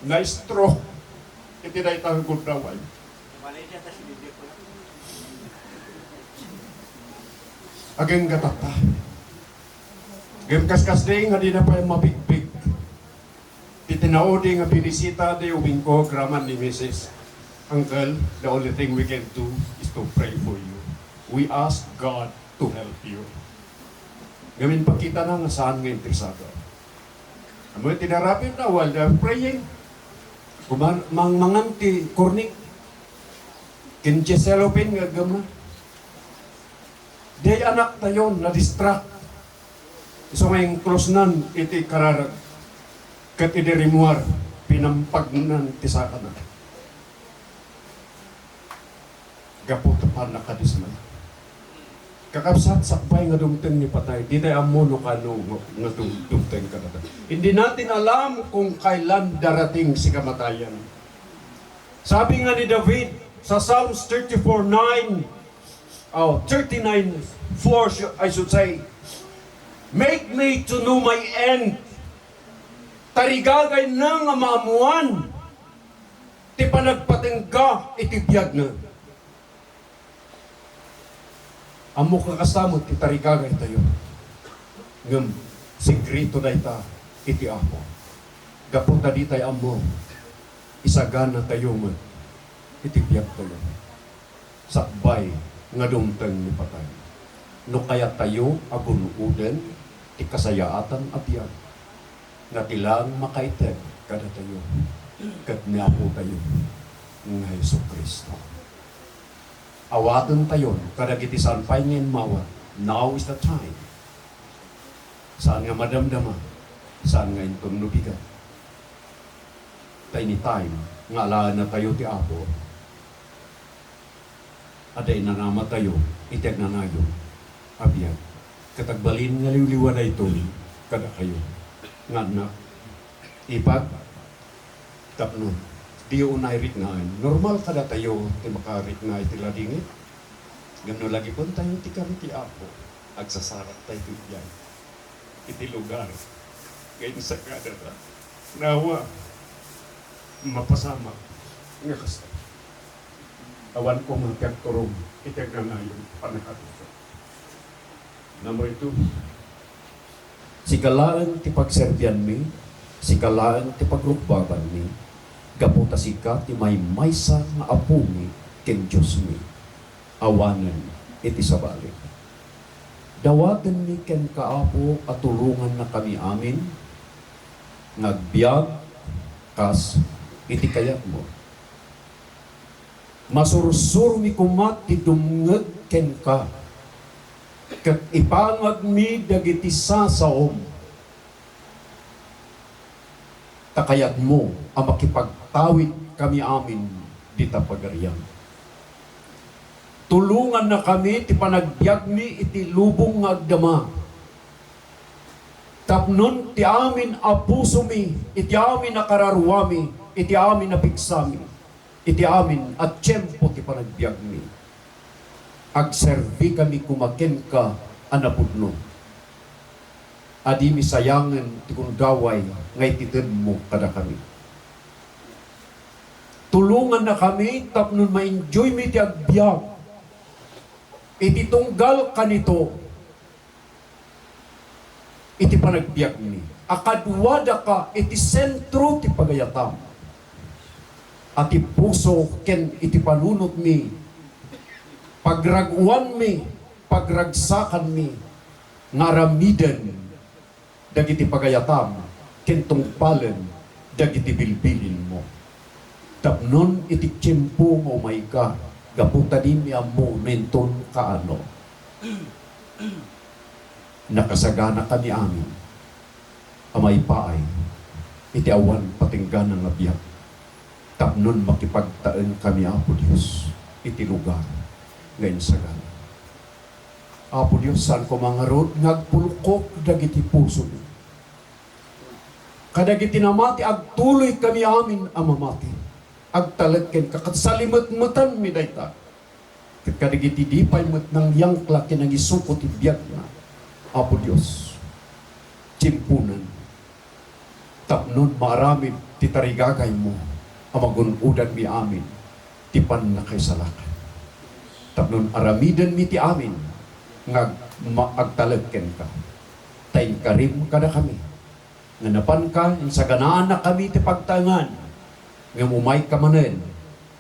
Na-stroke iti dayta nga gundaway. Agingga tatta. Ngem kaskasdi nga dina pay mabigbig. Ti tinaudi nga binisita, di umingko graman ni Missus, "Uncle, the only thing we can do is to pray for you. We ask God to help you." Ngamin, pakita na nga saan nga interesado. Amo ti narapit na while they're praying. Kuman-, mang-, mangan ti kornik. Ken ti cellophane nga aggamna. Di anak tayon, na-distract. Isu nga inkrusnan iti kararag, ket idi rimmuar, pinampagnan ti sakana. Gapu ta pannakadismay. Kakabsat, sakbay nga dumteng ni patay, ditay ammo no kano nga, nga dum-, dumteng kadata. Hindi natin alam kung kailan darating si kamatayan. Sabi nga ni David sa Psalms thirty-four nine, oh, thirty-nine four, I should say, "Make me to know my end." Tarigagayna nga maammuan ti panagpatengga iti biagna. Ammok nga kasta met ti tarigagaytayo. Ngem sekreto dayta iti Apo. Gapu ta ditay ammo, isaganatayo met iti biagtayo. Sakbay nga dumteng ni patay. No kayattayo a gun-oden ti kasayaatan a biag, nga ti laeng makaited kadatayo ket ni Apotayo nga Jesu-Cristo. Awatentayon kadagiti saan pay nga immawat. Now is the time. Saan nga madamdama, saan nga inton no bigat. Ta anytime nga alaennatayo ti Apo, adda inanamatayo iti agnanayon a biag. Ket agbalin nga liwliwa daytoy kadakayo nga annak, ipag, tapno diyo unay riknaen. Normal kadatayo ti makarikna iti ladingit. Ngem no lagipentayo ti kari ti Apo, agsasaratayo iti biag iti lugar nga insaganana. Nawa, mapasamak nga kasta. Awan koma ti agturong iti agnanayon a pannakatungpal. Number two, sika laeng ti pagserbianmi, sika laeng ti pagrukbabanmi, gapu ta sika ti maymaysa nga Apomi ken Diosmi. Awanen iti sabali. Dawatenmi kenka, Apo, a tulongannakami amin nga agbiag kas iti kayatmo. Masursuromi koma ti dumngeg kenka, ket ipangagmi dagiti sasaom. Ta kayatmo a makipagtawidkami amin dita pagarian. Tulongannakami ti panagbiagmi iti lubong nga agdama. Tapnon ti amin a pusomi, iti amin a kararuami, iti amin a pigsami, iti amin a tiempo ti panagbiagmi, agserbikami koma kenka a napudno. A dimi sayangen ti gundaway nga itedmo kadakami. Tulongannakami tapno ma-enjoymi ti agbiag iti tunggal kanito iti panagbiagmi a kaduadaka iti sentro ti pagayatam, a ti puso ken iti panunotmi, pagraguanmi, pagragsakanmi, nga aramiden dagiti pagayatam ken tungpalen dagiti bilbilinmo. Tapnon iti tiempo nga umayka, gapu ta dimi ammo no inton kaano, nakasaganakami amin a maipaay iti awan patenggana nga biag, tapnon makipagtaengkami, Apo Dios, iti lugar nga insagana. Apo Dios, saan koma ngarud nga agpulkok dagiti pusomi. Kadagiti namati, agtuloykami amin a mamati. Agtalek kenka, ket salimetmetanmi dayta. Ket kadagiti di pay met nangyangkla ken nangisukot ti biagna, Apo Dios, tiemponan. Tapnon maaramid ti tarigagaymo a magun-odanmi amin ti pannakaisalakan. Tapnon aramidenmi ti amin nga ag-, ma-, agtalek kenka, ta inkarim kadakami nga napanka, insaganaannakami ti pagtaengan, ngem umayka manen,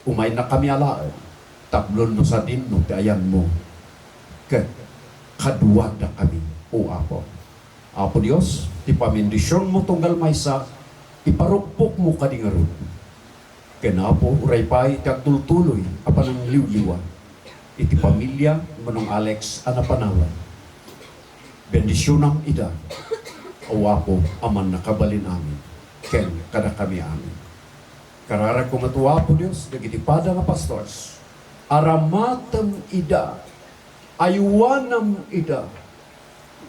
umaynakami alaen, tapno no sadinno ti ayanmo, ket kaduadakami, O Apo. Apo Dios, ti pamendisionmo tunggal maysa, iparukpokmo kadi ngarud. Ken Apo, uray pay ti agtultuloy a panangliwliwa iti pamilia ni Manong Alex a napanawan. Bendisionam ida, O Apo, a mannakabalin amin, ken kadakami amin. Kararagko met, O Apo Dios, dagiti pada nga pastors. Aramatem ida, aywanam ida,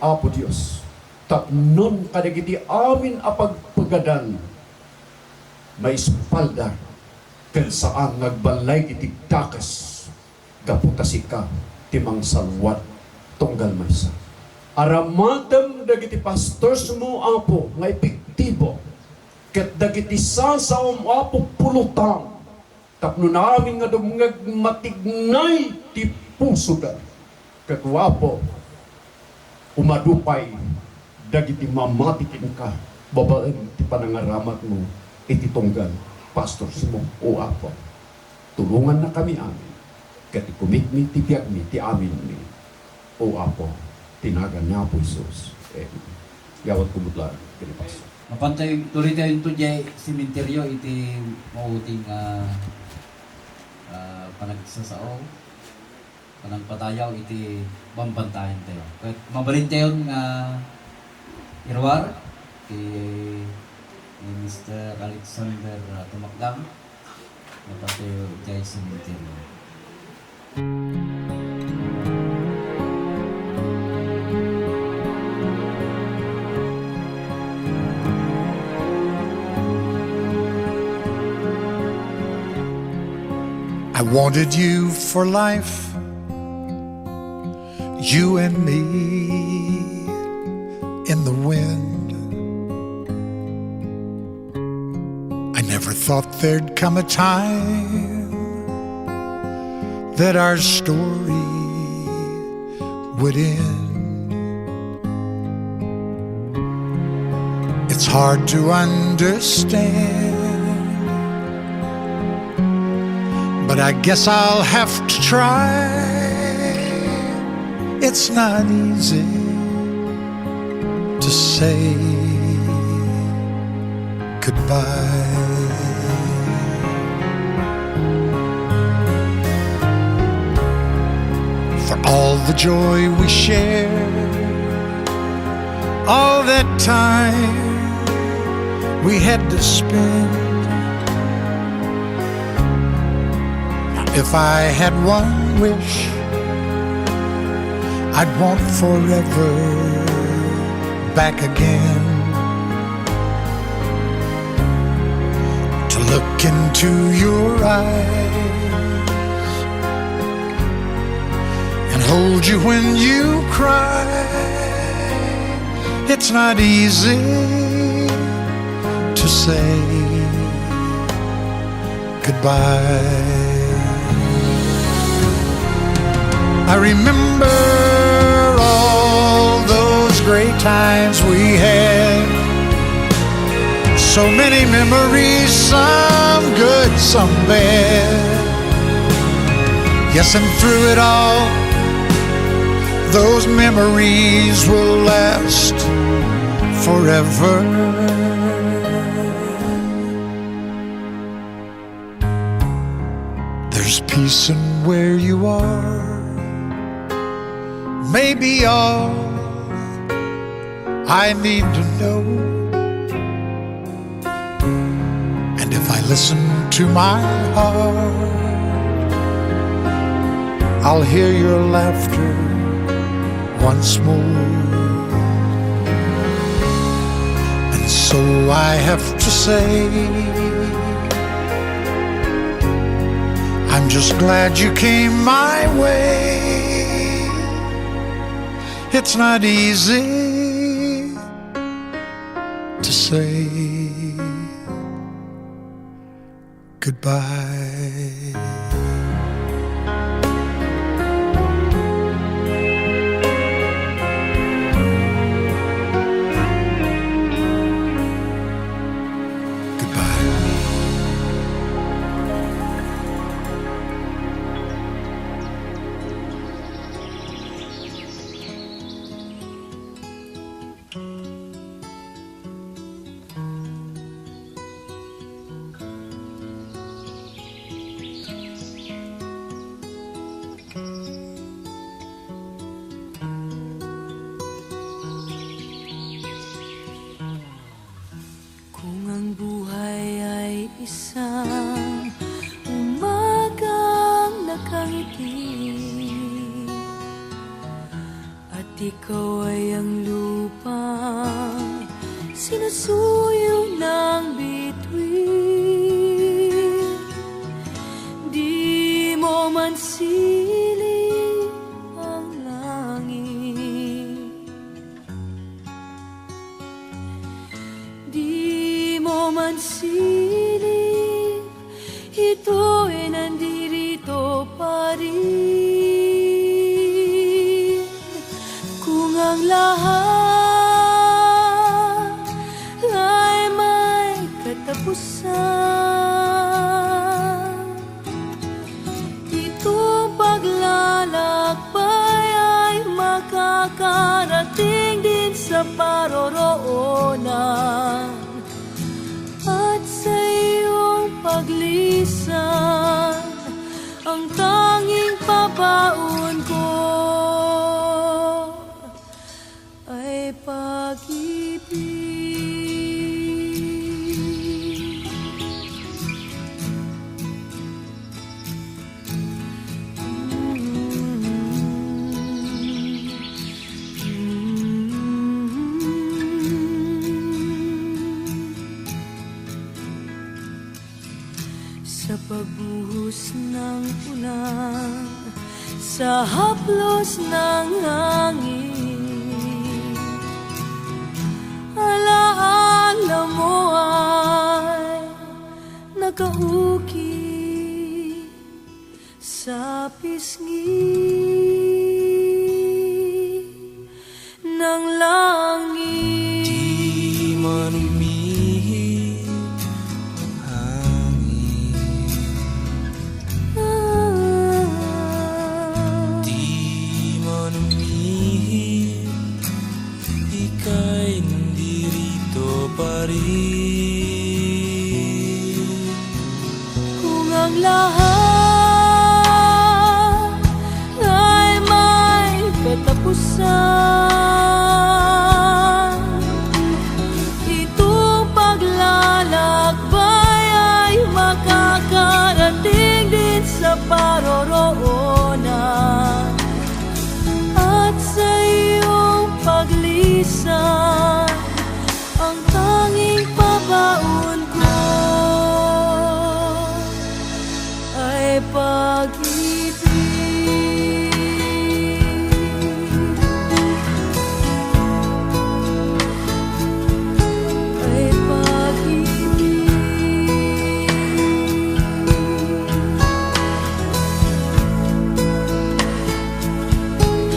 Apo Dios, tapnon kadagiti amin a pagpegadan, maispaldar ken saan nga agballay iti dakes gapu ta sika ti mangsalwad tunggal maysa. Aramatem dagiti pastorsmo, Apo, nga epektibo, ket dagiti sasaom, Apo, pulotam, tapno amin nga dumngeg matignay ti pusoda. Ket, O Apo, umadu pay dagiti mamati kenka babaen ti panangaramatmo iti tunggal pastorsmo, O Apo. Tulongannakami amin, ket ikumikmi ti biagmi ti aminmi, O Apo, ti nagan ni Apo Jesus. Amen. Yawatko met laeng ken ni Pastor. Mapantayo, tuloytayo iti sementeryo iti maudi nga, ah, panagsasao. Panangpatayaw iti bambantayan tayo. Ket mabalintayon nga iruar ti ni Mister Alexander, ah, Tumakdang, nga pati jay cemetery. I wanted you for life, you and me in the wind. I never thought there'd come a time that our story would end. It's hard to understand, but I guess I'll have to try. It's not easy to say goodbye. For all the joy we shared, all that time we had to spend. Now, if I had one wish, I'd want forever back again. To look into your eyes and hold you when you cry. It's not easy to say goodbye. I remember all those great times we had. So many memories, some good, some bad. Yes, and through it all, those memories will last forever. There's peace in where you are. Maybe all I need to know. And if I listen to my heart, I'll hear your laughter once more. And so I have to say, I'm just glad you came my way. It's not easy to say goodbye. Goodbye. Di kawayang lupa, sinusuyo ng bituin. Di mo man silip ang langit. Di mo man silip, ito'y nandirito pa rin. Kung ang lahat ay may katapusan, itong paglalakbay ay makakarating din sa paroroonan at sa iyong paglisan, ang tanging pabaon ko ay pag-ibig. Sa pagbuhos ng ulan, sa haplos ng hangin, alaala mo ay nakaukit sa pisngi ng langit. Di man umihip ang hangin. Ah. Di man umihip, ika'y nandirito pa rin. Kung ang lahat ay may katapusan, itong paglalakbay ay makakarating din sa paroroonan at sa iyong paglisan. Ang tanging pabaon ko ay pag-ibig. Ay pag-ibig.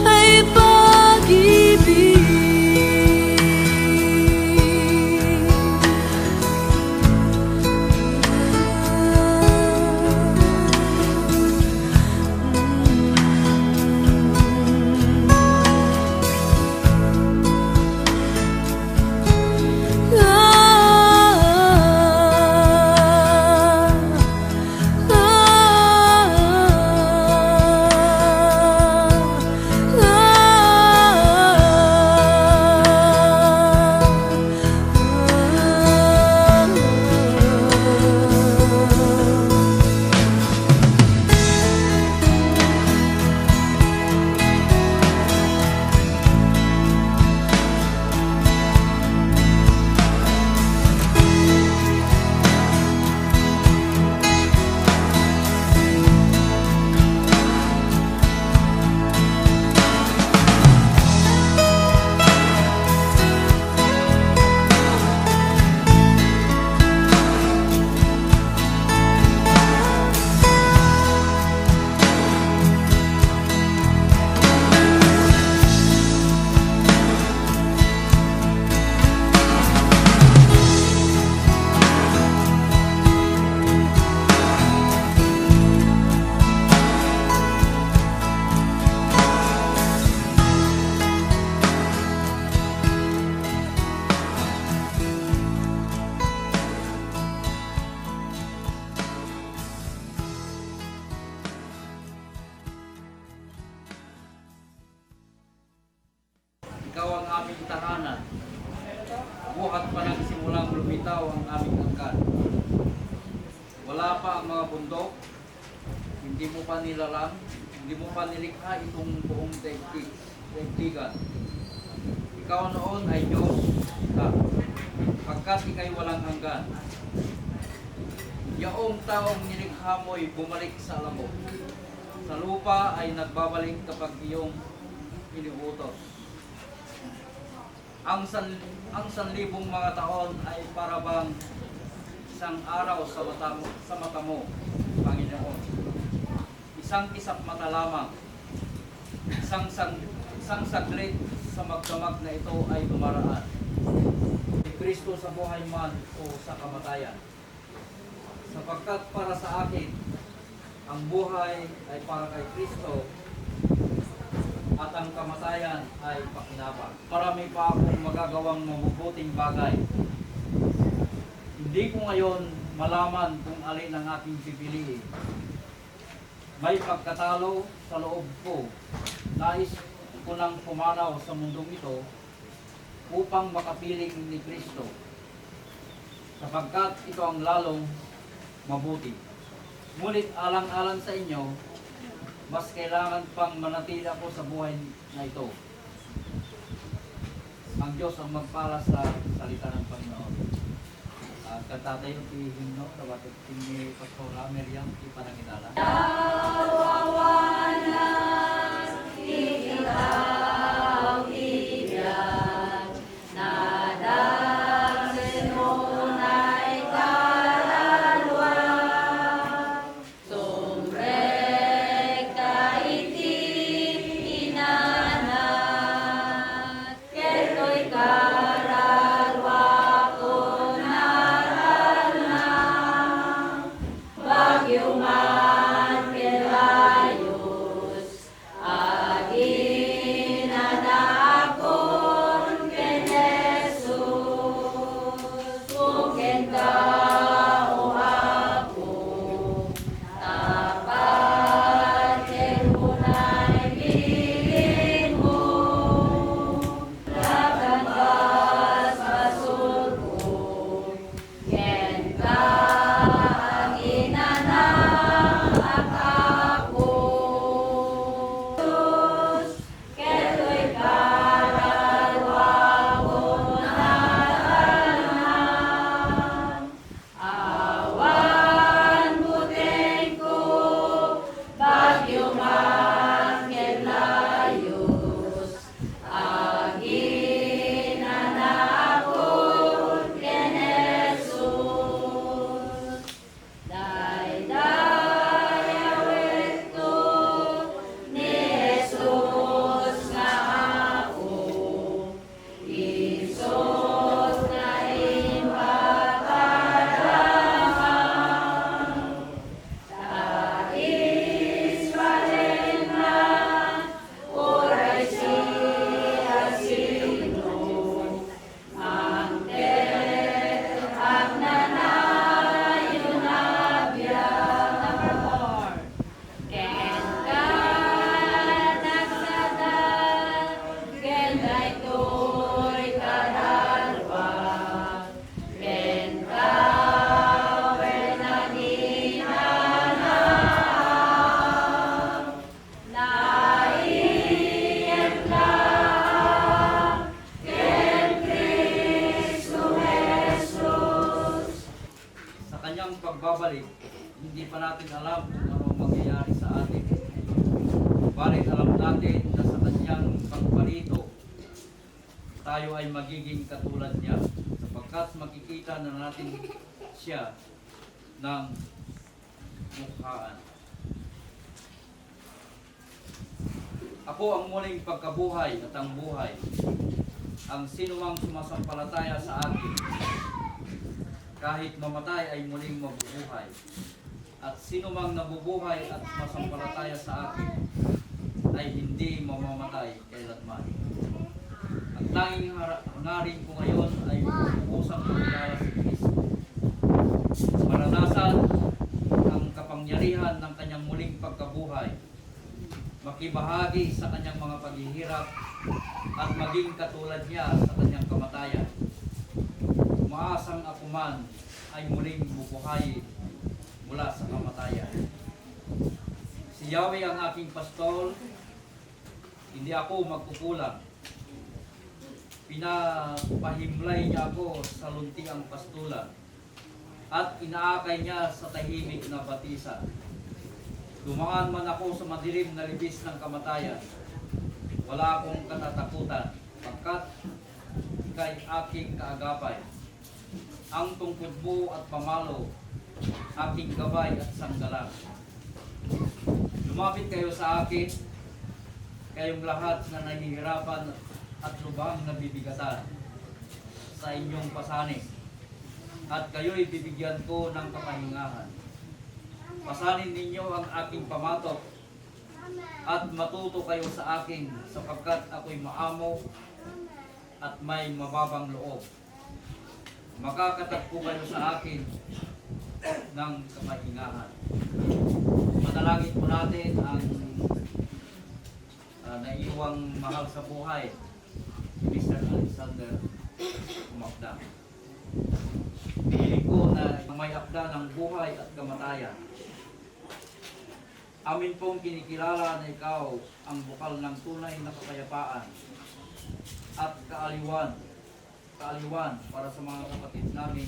Ay pag-ibig. Ikaw ang aming tahanan. Buhat pa nagsimulang lumitaw ang aming angkan. Wala pa ang mga bundok, hindi mo pa nilalang, hindi mo pa nilikha itong buong daigdig. Kaibigan, ikaw noon ay Dios ka, pagkat ikay walang hanggan. Yaong taong nilikhamoy bumalik sa alamo, sa lupa ay nagbabalik kapag iyong iniutos. Ang san-, ang sanlibong mga taon ay para bang isang araw sa mata mo, sa mata mo, Panginoon. Isang kisap mata lamang, isang sag-, isang saglit sa magdamag na ito ay dumaraan. Si Kristo sa buhay man o sa kamatayan. Sapagkat para sa akin, ang buhay ay para kay Kristo, at ang kamatayan ay pakinabang. Marami pa akong magagawang mabubuting bagay. Hindi ko ngayon malaman kung alin ang aking pipiliin. May pagkatalo sa loob ko. Nais ko nang pumanaw sa mundong ito upang makapiling ni Kristo, sapagkat ito ang lalong mabuti. Ngunit alang-alang sa inyo, mas kailangan pang manatili ako sa buhay na ito. Ang Diyos ang magpala sa salita ng Panginoon. Ah, kanta tayo ti himno, dapat ni Pastora Miriam, ti panangilala. Sumrekta iti inanat, ket toy kararua kon natalna, bagyo man ken layus, aginanakon ken Jesus, o kenka, O Apo, tapat ken unay bilinmo, laban basbasolko, kenka aginanak, Apo. Ket toy kararua kon natalna, awan butengko, bagyo man ken layus, aginanakon ken Jesus. Daydayawenko ni Jesus nga Apo, isut' nga impapadamag, ta ispalenna uray siasino. Mangted agnanayon a biag. Kenka nagsagad, ken daytoy kararua, kenka wen aginanak. Naiyanak ken Cristo Jesus. Sa kanyang pagbabalik, hindi pa natin alam kung ano ang mangyayari sa atin. Balit alam natin na sa kanyang pagparito, tayo ay magiging katulad niya, sapagkat makikita na natin siya ng mukhaan. Ako ang muling pagkabuhay at ang buhay. Ang sinumang sumasampalataya sa akin, kahit mamatay, ay muling mabubuhay. At sinumang nabubuhay at sumasampalataya sa akin ay hindi mamamatay kailanman. Ang tanging hara-, hangarin ko ngayon ay lubusang makilala si Kristo. Maranasan ang kapangyarihan ng kanyang muling pagkabuhay, makibahagi sa kanyang mga paghihirap, at maging katulad niya sa kanyang kamatayan. Umaasang ako man ay muling bubuhay mula sa kamatayan. Si Yahweh ang aking pastor, Indiako magkukulang. Pinapahimlay niya ako sa luntiang pastulan, at inaakay niya sa tahimik na batisan. Dumaan man ako sa madilim na libis ng kamatayan, wala akong katatakutan, pagkat ika'y aking kaagapay. Ang tungkod mo at pamalo, aking gabay at sanggalang. Lumapit kayo sa akin, kayong lahat na nahihirapan at lubhang nabibigatan sa inyong pasanin, at kayo'y bibigyan ko ng kapahingahan. Pasanin ninyo ang aking pamatok, at matuto kayo sa akin, sapagkat ako'y maamo at may mababang loob. Makakatagpo kayo sa akin ng kapahingahan. Manalangin po natin ang, ah, naiwang mahal sa buhay, Mister Alexander Umabda. Hiling ko na may apda ng buhay at kamatayan. Amin pong kinikilala na ikaw ang bukal ng tunay na kapayapaan at kaaliwan, kaaliwan para sa mga kapatid namin.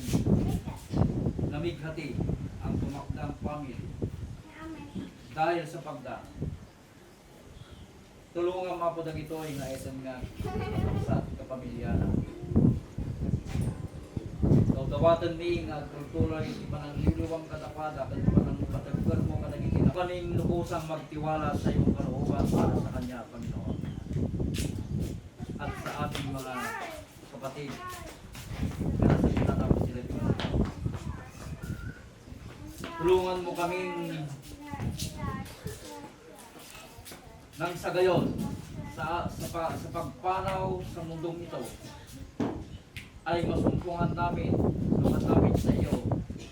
Namighati ang tumakdang family dahil sa pagda. Tulongam, Apo, dagitoy nga itan nga sa kapamilya na. Dawdawaten mi nga agtultuloy iti panangliwliwam kadakuada ken panangpateggermo kadagiti na-, paninglubosan magtiwala sa imong kalooban para sa kanya, Panginoon, at sa ating mga kapatid nga nasa pinatapos sila. Tulungan mo kaming nang sa gayon, sa, sa, pa- sa pagpanaw sa mundong ito, ay masumpungan namin, lumatapit sa iyo,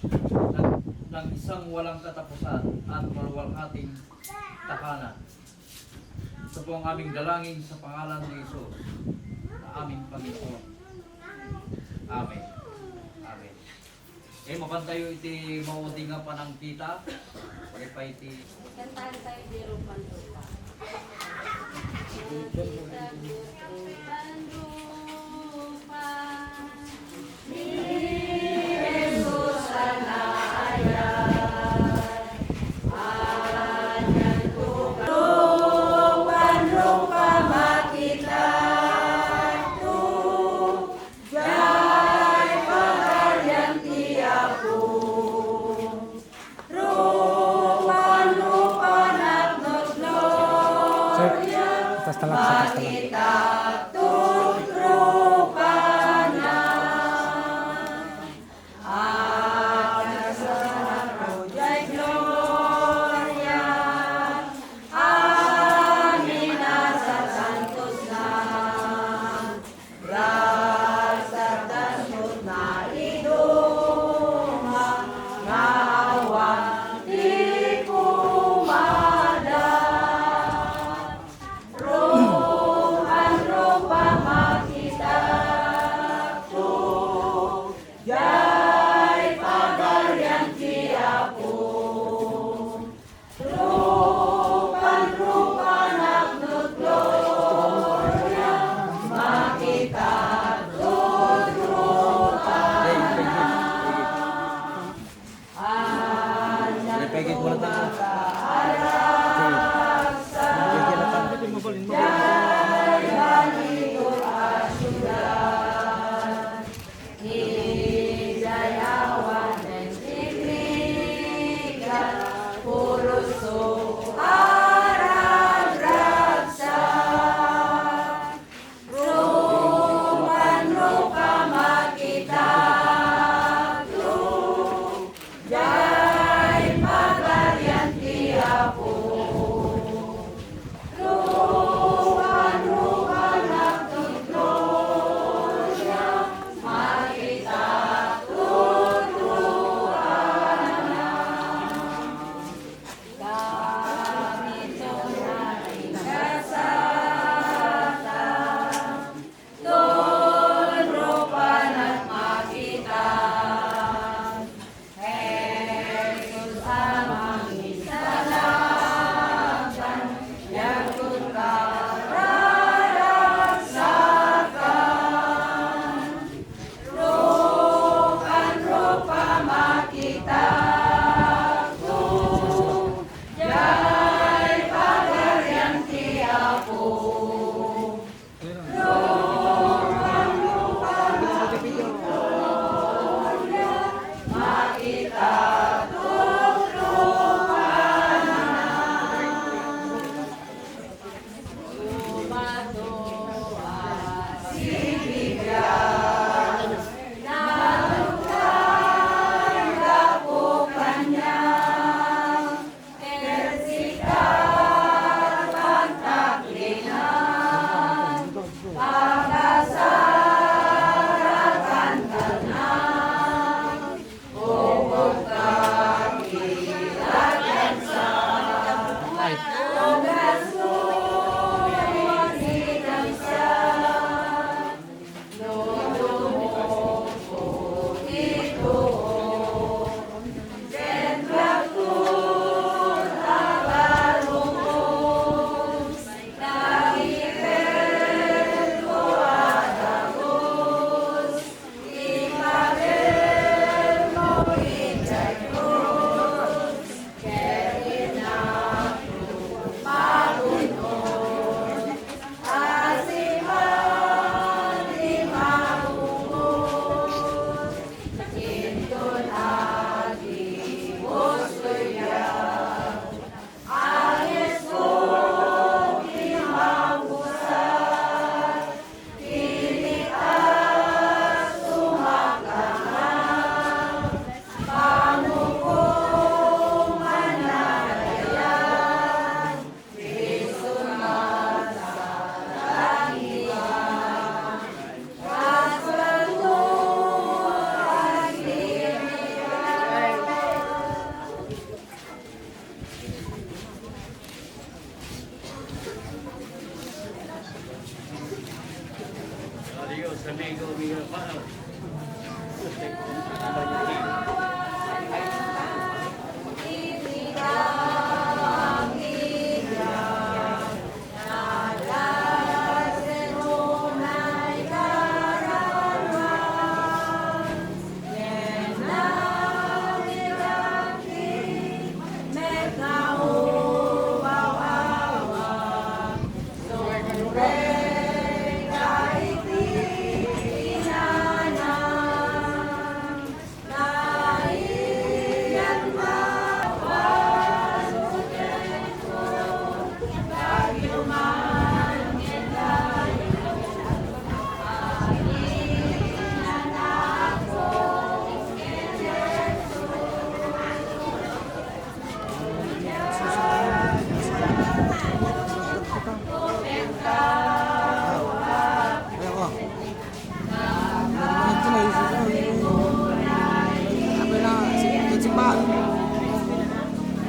ng, ng isang walang katapusan at maluwalhating tahanan. Ito po ang aming dalangin sa pangalan ni Jesus, na aming Panginoon. Amen. Amen. Eh, mapan tayo iti maudi nga panangkita. Pagay pa iti Kantahan tayo di rupan rupa. Rupan rupa. Rupan rupa makita. Jay pagarian ti Apo. Rupan-rupan napno gloria. Check. Taas na lang, sa taas na lang. Makita ti rupana. Agasarang jay gloria. Amin a sasantosna. Ragsaktan met nga iduma nga awan ti kumada. Rupan-rupa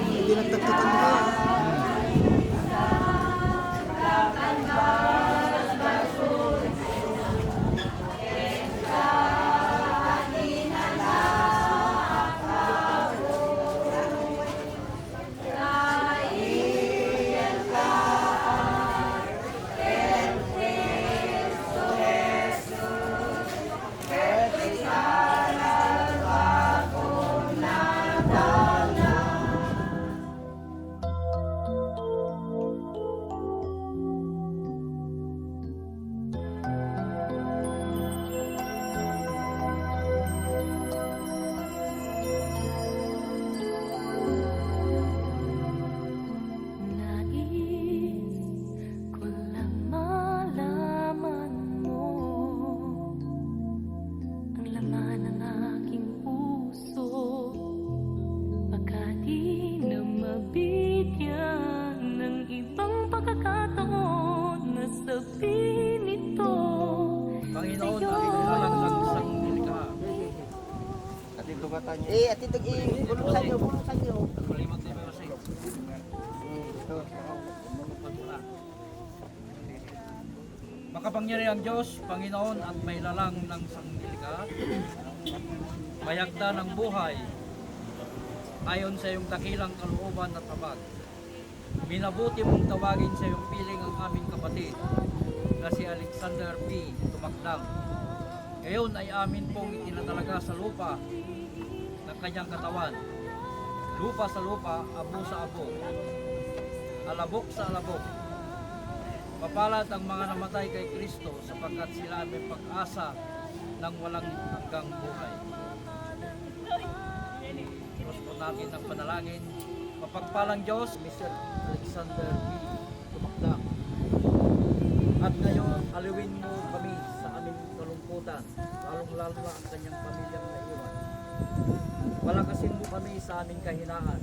Hindi nagtagtag ang mga. Nais ko lang malaman mo ang laman ng aking puso. Baka di na mabigyan ng ibang pagkakataon na sabihin ito. Panginoon, sa'yo. Ang laman ng isang nilikha. Ati tugatan niya. Eh, ati tug-, eh, bulusan niyo, bulusan niyo. Kalimot ni Jose. Hmm, ito. Makapangyarihan Diyos, Panginoon at mailalang ng sanglilikha, mayagda ng buhay ayon sa iyong dakilang kalooban at habag. Minabuti mong tawagin sa iyong piling ang aming kapatid na si Alexander P. Tumakdang. Ngayon ay amin pong itinatalaga sa lupa ng kanyang katawan. Lupa sa lupa, abo sa abo, alabok sa alabok. Mapalad ang mga namatay kay Kristo, sapagkat sila ay may pag-asa ng walang hanggang buhay. Cross po natin ang panalangin. Mapagpalang Diyos, Mister Alexander P. Tumakdang. At ngayon, aliwin mo kami sa aming kalungkutan, lalong-lalo na ang kanyang pamilyang naiwan. Palakasin mo kami sa aming kahinaan.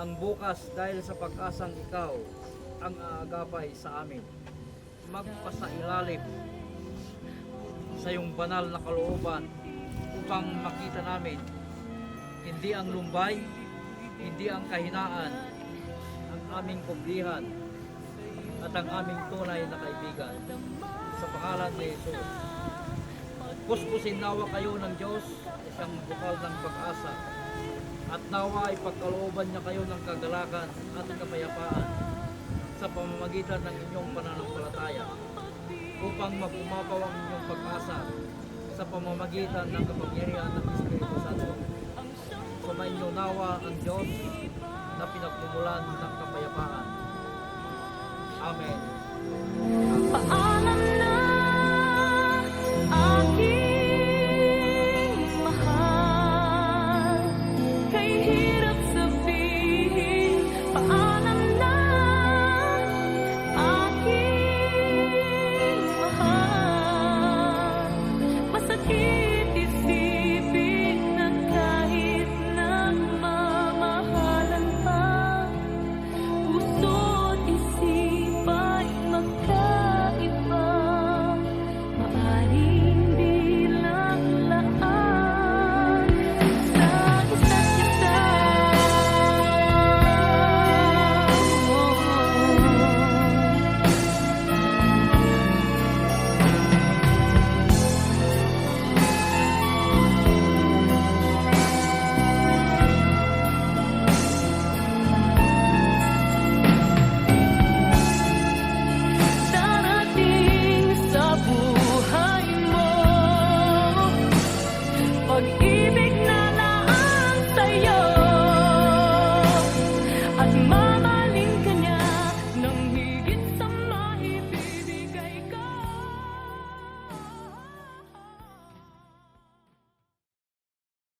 Ang bukas, dahil sa pag-asang ikaw ang aagapay sa amin. Magpasailalim sa iyong banal na kalooban upang makita namin, hindi ang lumbay, hindi ang kahinaan, ang aming pobrehon at ang aming tunay na kaibigan. Sa pangalan ni Jesus, kuskusin nawa kayo ng Diyos, isang bukal ng pag-asa, at nawa ay pagkalooban niya kayo ng kagalakan at kapayapaan sa pamamagitan ng inyong pananampalataya, upang mapumapaw ang inyong pag-asa sa pamamagitan ng kapangyarihan ng Espiritu Santo. Sumainyo nawa ang Diyos na pinagmumulan ng kapayapaan. Amen.